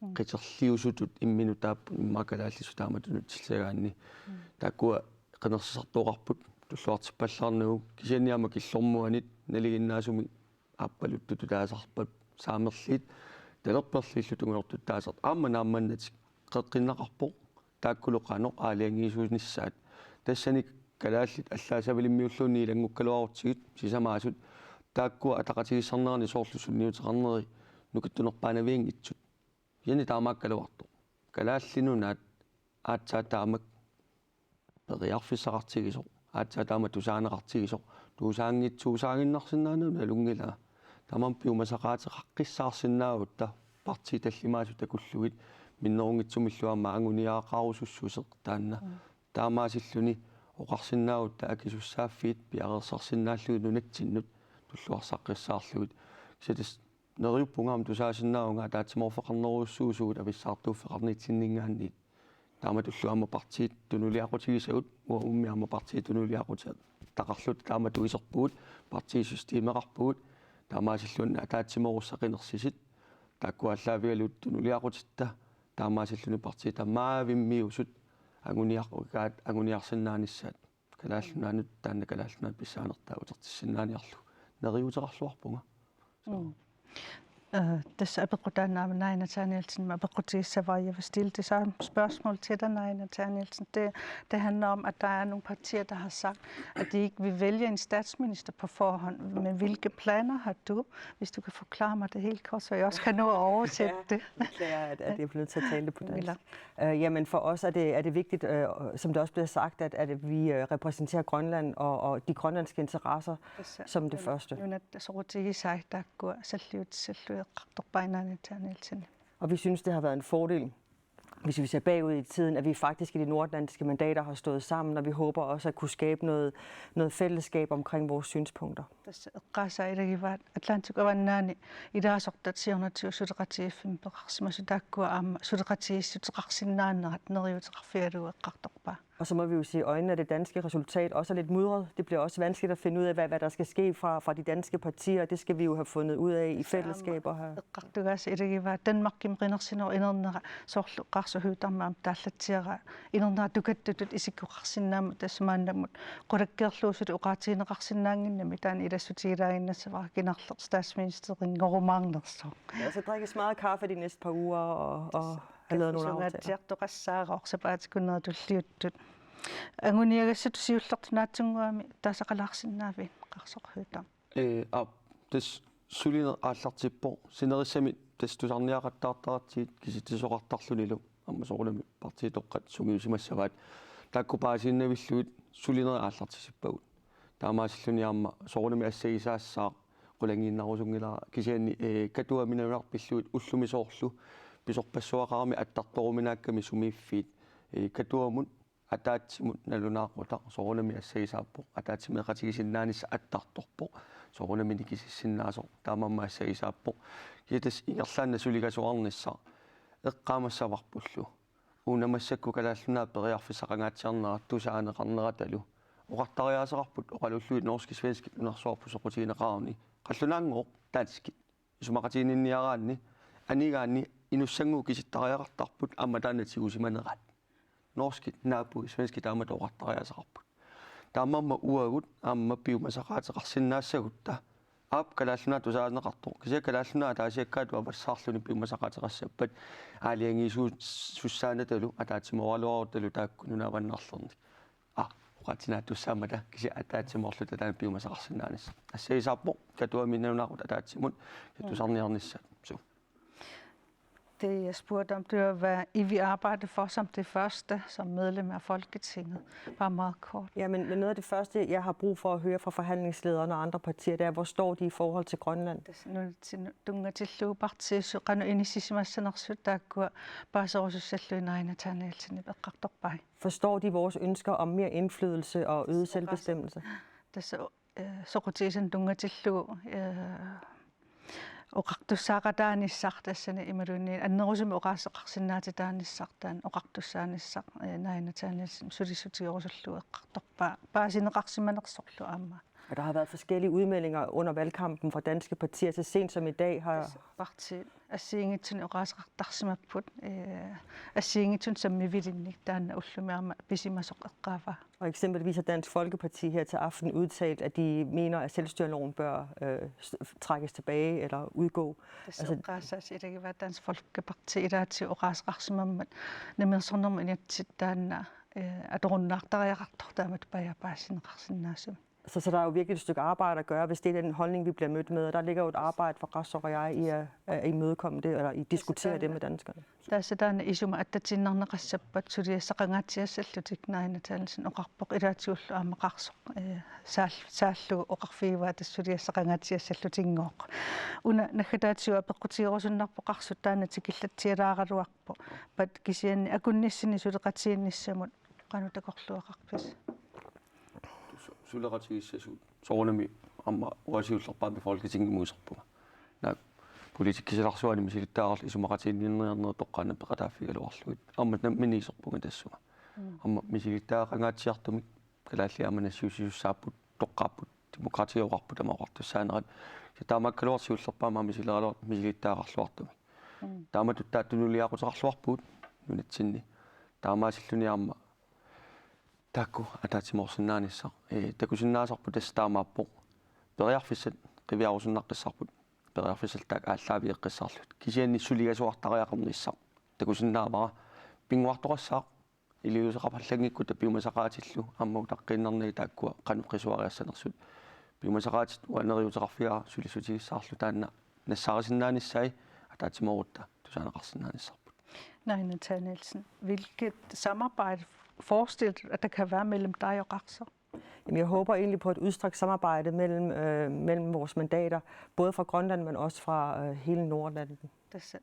Mm. Qiterliusutut imminut taapput immaqa kalaallisut taamatut nutsillissagaanni. Mm. Taakkua qinersisartooqarput tulluartippallaarnagu, kisianni aamma killormuanit nalinginnaasumik aappaluttutut taasarpat saamerliit talerperliillu tungujortut taasartut aamma naammannatik qeqqinnaqarpoq. Taakkulu qanoq aalajangiisuunissaat. Tassani kalaallit allaat savalimmiulluunniit ilanngukkaluarutsigit sisamaasut, taakkua ataqatigiissaarnerani soorlu sunniuteqarneri nukittunerpaanavianngitsut. Kisianni taamaakkaluartoq Kalaallit Nunaat aatsaat taamak periarfissaqartigisoq, aatsaat taama tusaaneqartigisoq, tusaanngitsuusaaginnarsinnaanera nalunngilaa. Tamanna piumasaqaateqaqqissaarsinnaagutta partiit tallimaasut takullugit minnerunngitsumillu aamma anguniagaqarusussuseq taanna. Mm. Taamaasilluni oqarsinnaagutta akisussaaffiit piareersarsinnaallugit nunatsinnut tulluarsaqqissaarlugit. Kisianni tassa neriuppunga aamma tusaasinnaavunga ataatsimoorfeqarnerujussuusugut avissaartuuffeqarnitsinninngaanniit. Taamatullu aamma partiit tunuliaqutigisagut, uanga uummi aamma partiit tunuliaqutitaqarluta taamatut iserpugut, partiit systemeqarpugut, taamaasilluunniit ataatsimoorussaqinersisit, taakku aallaavigalugit tunuliaqutitta, taamaasilluni partiit tammaavimmiusut anguniar-, ukaat anguniarsinnaanissaat. Kalaallit Nunaannut taanna Kalaallit Nunaat pissaanertaa utertissinnaaniarlugu neriuuteqarluarpunga. Mm. Øh, tassa apeqqutaannarama Naaja Nathanielsen apeqqutigissavaa, jeg vil stille det samme spørgsmål til dig, Naaja Nathanielsen. Det, det handler om, at der er nogle partier, der har sagt, at de ikke vil vælge en statsminister på forhånd. Men hvilke planer har du, hvis du kan forklare mig det helt kort, så jeg også kan nå at oversætte det? Beklager, at, at jeg bliver nødt til at tale det på dansk. Eller Øh, jamen for os er det, er det vigtigt, øh, som det også bliver sagt, at, at vi øh, repræsenterer Grønland og, og de grønlandske interesser Tassa som det første. Nunat soqutigisai taakkua salliutissallugu eqqartorpai Naaja Nathanielsen. Og vi synes, det har været en fordel, hvis vi ser bagud i tiden, at vi faktisk i de nordatlantiske mandater har stået sammen, og vi håber også at kunne skabe noget, noget fællesskab omkring vores synspunkter. Tassa eqqaasaa ilagivaat Atlantic Avannaani ilaasortat siornatigut suleqatigiiffimmik peqarsimasut taakkua aamma suleqatigiissuteqarsinnaanerat neriuuteqarfigalugu eqqartorpaa. Og så må vi jo se i øjnene, at det danske resultat også er lidt mudret. Det bliver også vanskeligt at finde ud af, hvad, hvad der skal ske fra, fra de danske partier. Det skal vi jo have fundet ud af i Tassa fællesskab og have Eqqartugaasa ilagivaat Danmarkimi qinersinerup inernera soorlu Qaarsup Høegh-Dam aamma taallatsiaraa inernera tukattutut isikkoqarsinnaammata tassa maannamut qulakkeerlugu suli oqaatigineqarsinnaannginnami taanna ilassutigilaaginnassavara kinarleq statsministerinngorumaarnersoq. Ja, så drikkes meget kaffe de næste par uger og, og have lavet nogle aftaler. Sungaatsiartoqassaaraq sapaatip akunnera tulliuttut. Anguniagassatut siullertut naatsunnguamik taasaqalaarsinnaaviuk Qaarsup Høegh-Dam? Ee, aap, tassa sulineq aallartippoq. Sinerissami tassa tusarniaqattaartaratsigit kisitsisoqartarlunilu aamma soorunami partiitoqqat sungiusimassavaat. Taakku paasiinnavillugit sulineq aallartisippagut. Taamaasilluni aamma soorunami assagisaassaaq qulangiinnarusunngilara kisianni, ee, Katuami nalunarput pillugit ullumi soorlu pisorpassuaqarami attartoruminaakkami sumiiffiit, ee, Katuamut ataatsimut nalunaaqutaq soorunami assagisaappoq, ataatsimeeqatigisinnaanissaq attartorpoq, soorunami nikisissinnaasoq taamaammat assagisaappoq. Kisianni tassa ingerlaannaq sulikasuarnissaq eqqaamassavarpullu una massakkut Kalaallit Nunaat periarfissaqangaatsiarnerat tusaaneqarneratalu oqartariaaseqarput oqalullugit norskit svenskit nunarsuarput soqutigineqarani qallunaanngooq danskit isumaqatiginninniaraanni anigaanni inussannguup kisittariaqartarput aamma taanna tigusimanerat. Norskit naapuit svenskit taamatut oqartariaaseqarput. Taamaammat uagut aamma piumasaqaateqarsinnaassagutta aap Kalaallit Nunaat tusaaneqartoq. Kisianni Kalaallit Nunaat ataasiakkaatut avassaarluni piumasaqaateqassappat aalajangiisuussussaanatalu ataatsimooraluarutalu taakku nunat avannarlernik. Aa, oqaatsinaatussaammat kisianni ataatsimoorluta taanna piumasaqarsinnaanissaq. Assagisaappoq Katuami nalunaaqutaq ataatsimut ja tusarniarnissaat. Suu. Det, jeg spurgte om, det var, hvad I vil arbejde for som det første, som medlem af Folketinget. Bare meget kort. Ja, men men noget af det første, jeg har brug for at høre fra forhandlingslederne og andre partier, det er, hvor står de i forhold til Grønland? Tassa nunatsinni tunngatillugu partiissut qanoq inissisimassanersut taakkua paaserusussallugit Naaja Nathanielsenip eqqartorpai. Forstår de vores ønsker om mere indflydelse og øget selvbestemmelse? Tassa, øh, soqutigisannut tunngatillugu, øh, oqartussaaqataanissaq tassani imaluunniit annerusumik oqaaseqarsinnaatitaanissaq taanna oqartussaanissaq, øh, Naaja Nathanielsen sulissutigerusullugu eqqartorpaa paasineqarsimanersorlu aamma. Og der har været forskellige udmeldinger under valgkampen fra danske partier. Så sent som i dag har Partiit assigiinngitsunik oqaaseqartarsimapput, øh, assigiinngitsunik sammivilinnik taanna ullumi aamma pisimasoq eqqaavaa. Og eksempelvis har Dansk Folkeparti her til aften udtalt, at de mener, at selvstyreloven bør øh, s- trækkes tilbage eller udgå. Tassa eqqaassaasa ilagivaat Dansk Folkeparti ilaatigut oqaaseqarsimammat Namminersornermut Inatsit taanna, øh, atorunnaartariaqartoq taamatut paja paasineqarsinnaasumik. Så, så der er jo virkelig et stykke arbejde at gøre, hvis det er den holdning, vi bliver mødt med. Og der ligger jo et arbejde for Qaarsup og jeg i at, at imødekomme det, eller i at diskutere det med danskerne. Tassa taanna isuma attatiinnarneqassappat suliassaqangaatsiassallutik Naaja Nathanielsen oqarpoq ilaatigullu aamma Qaarsup, øh, saal-, saallugu oqarfigivaa tassa suliassaqangaatsiassallutinngooq. Una naggataatigut apeqqutigerusunnarpoq Qaarsup taanna tikillatsialaaraluarpoq. Pat kisianni akunnissani suleqatigiinnissamut qanoq takorluugaqarpisi? Su- suleqatigiissasugut. Soorunami aamma uanga siullerpaamik Folketingimut iserpunga. Naak politikkisalarsuani misilittagaqarluni isumaqatigiinniarnerit toqqaannaq peqataaffigigaluarlugit. Aamma nammineq iserpunga tassunga. Aamma misilittagaqangaatsiartumik kalaallit aamma nassiussisussaapput toqqaapput demokrati oqarput taama oqartussaanerat. Kisianni taamaakkaluartoq siullerpaamik aamma misileraluartoq misilittagaqarluartumik. Taamatut taava tunuliaqutaqarluarpugut nunatsinni. Taamaasilluni aamma taakku ataatsimoorsinnaanissaq. Ee, takusinnaasarput tassa taamaappoq. Periarfissat qiviarusunnaqqissaarput. periarfissallu taakku aallaavigeqqissaarlutik. Kisianni suliasuartariaqarnissaq takusinnaavara. Pinnguartoqassaaq iliuuseqapallanngikkutta piumasaqaatillu aamma utaqqiinnarnagit taakkua qanoq qisuariassanersut. Piumasaqaatit uanga neriuuteqarfigaara sulissutigissaarlu taanna nassaarisinnaanissaat ataatsimoorutta tusaaneqarsinnaanissarput. Nej, Nathanielsen, hvilket samarbejde forestiller du, at der kan være mellem dig og Qarsaq? Jamen, jeg håber egentlig på et udstrakt samarbejde mellem, øh, mellem vores mandater, både fra Grønland, men også fra, øh, hele Nordatlanten. Tassa,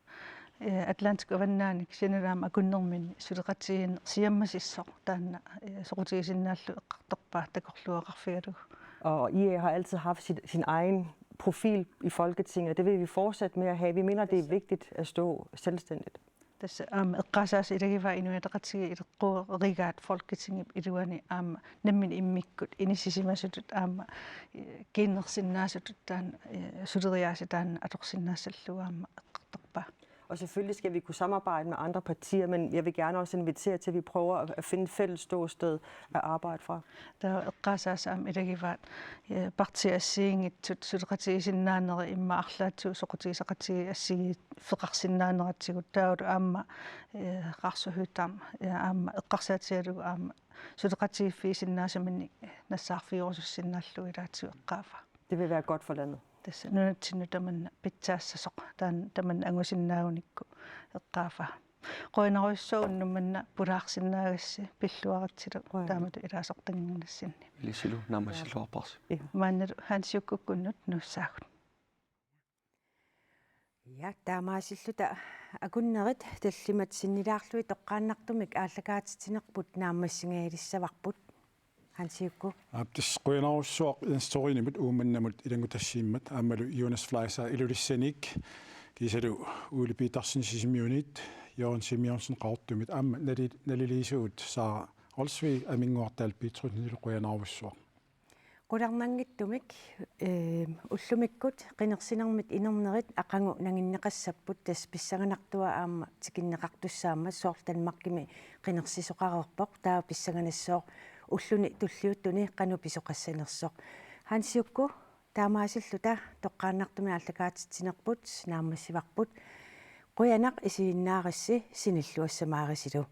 eh, Atlantic Uvannaanik sinilaa aamma akunnerminni suleqatigiinneq siammasissoq taanna, eh, soqutigisinnaallugu eqqartorpaa takorluugaqarfigalugu. Og I A har altid haft sit, sin egen profil i Folketinget, og det vil vi fortsætte med at have. Vi mener, det er vigtigt at stå selvstændigt. Tassa aamma eqqaasaasa ilagivaat Inuit Ataqatigiit ileqqorigaat Folketingip iluani aamma nammineq immikkut inissisimasutut aamma, eh, kiinnersinnaasutut taanna, eh, suleriaaseq taanna atorsinnaassallugu aamma eqqartorpaa. Og selvfølgelig skal vi kunne samarbejde med andre partier, men jeg vil gerne også invitere til, at vi prøver at, at finde et fælles ståsted at arbejde fra. Taava eqqaasaasa aamma ilagivaat, eh, partiit assigiinngitsut suleqatigisinnaaneri immaqa arlaatigut soqutigisaqatigiit assigiiffeqarsinnaaneratsigut taavalu aamma, eh, Qaarsuhiutam, eh, aamma eqqarsaatigalugu aamma suleqatigiiffigisinnaasaminik nassaarfigerusussinnaallugu ilaatigut eqqaavaa. Det vil være godt for landet. Tassa nunatsinnut tamanna pitsaassasoq taanna tamanna angusinnaagunikku eqqaavaa. Qujanarujussuaq unnuk manna pulaarsinnaagassi pilluaritsilu. Qujanaq. Taamatut ilaasortanngorniassinni. Ilissilu naammassilluarparsi. Ja. Maannalu Hans Jukkukkunnut nuussaagut. Ja, taamaasilluta akunnerit tallimat sinnilaarlugit toqqaannartumik aallakaatitsinerput naammassigaalissavarput. Hans Jukku. Aap, tassa qujanarujussuaq Jens Thorinimut Uummannamut ilanngutassiimmat aammalu Jonas Fleischer Ilulissaniit, kiisalu Ole Petersen Sisimiuniit, Jørgen Simonsen Qaqortumit aamma nali-, naliliisugut Sara Olsvig Aminnguartaal Petrusenilu qujanarujussuaq. Qularnanngitsumik, eh, ullumikkut qinersinermit inernerit aqagu nanginneqassapput, tassa pissanganartua aamma tikinneqartussaammat, soorlu Danmarkimi qinersisoqareerpoq, taava pissanganassooq ulluni tulliuttuni qanoq pisoqassanersoq. Hans Jukku, taamaasilluta toqqaannartumik aallakaatitsinerput naammassivarput. Qujanaq isiginnaarassi, sinilluassamaarisilu.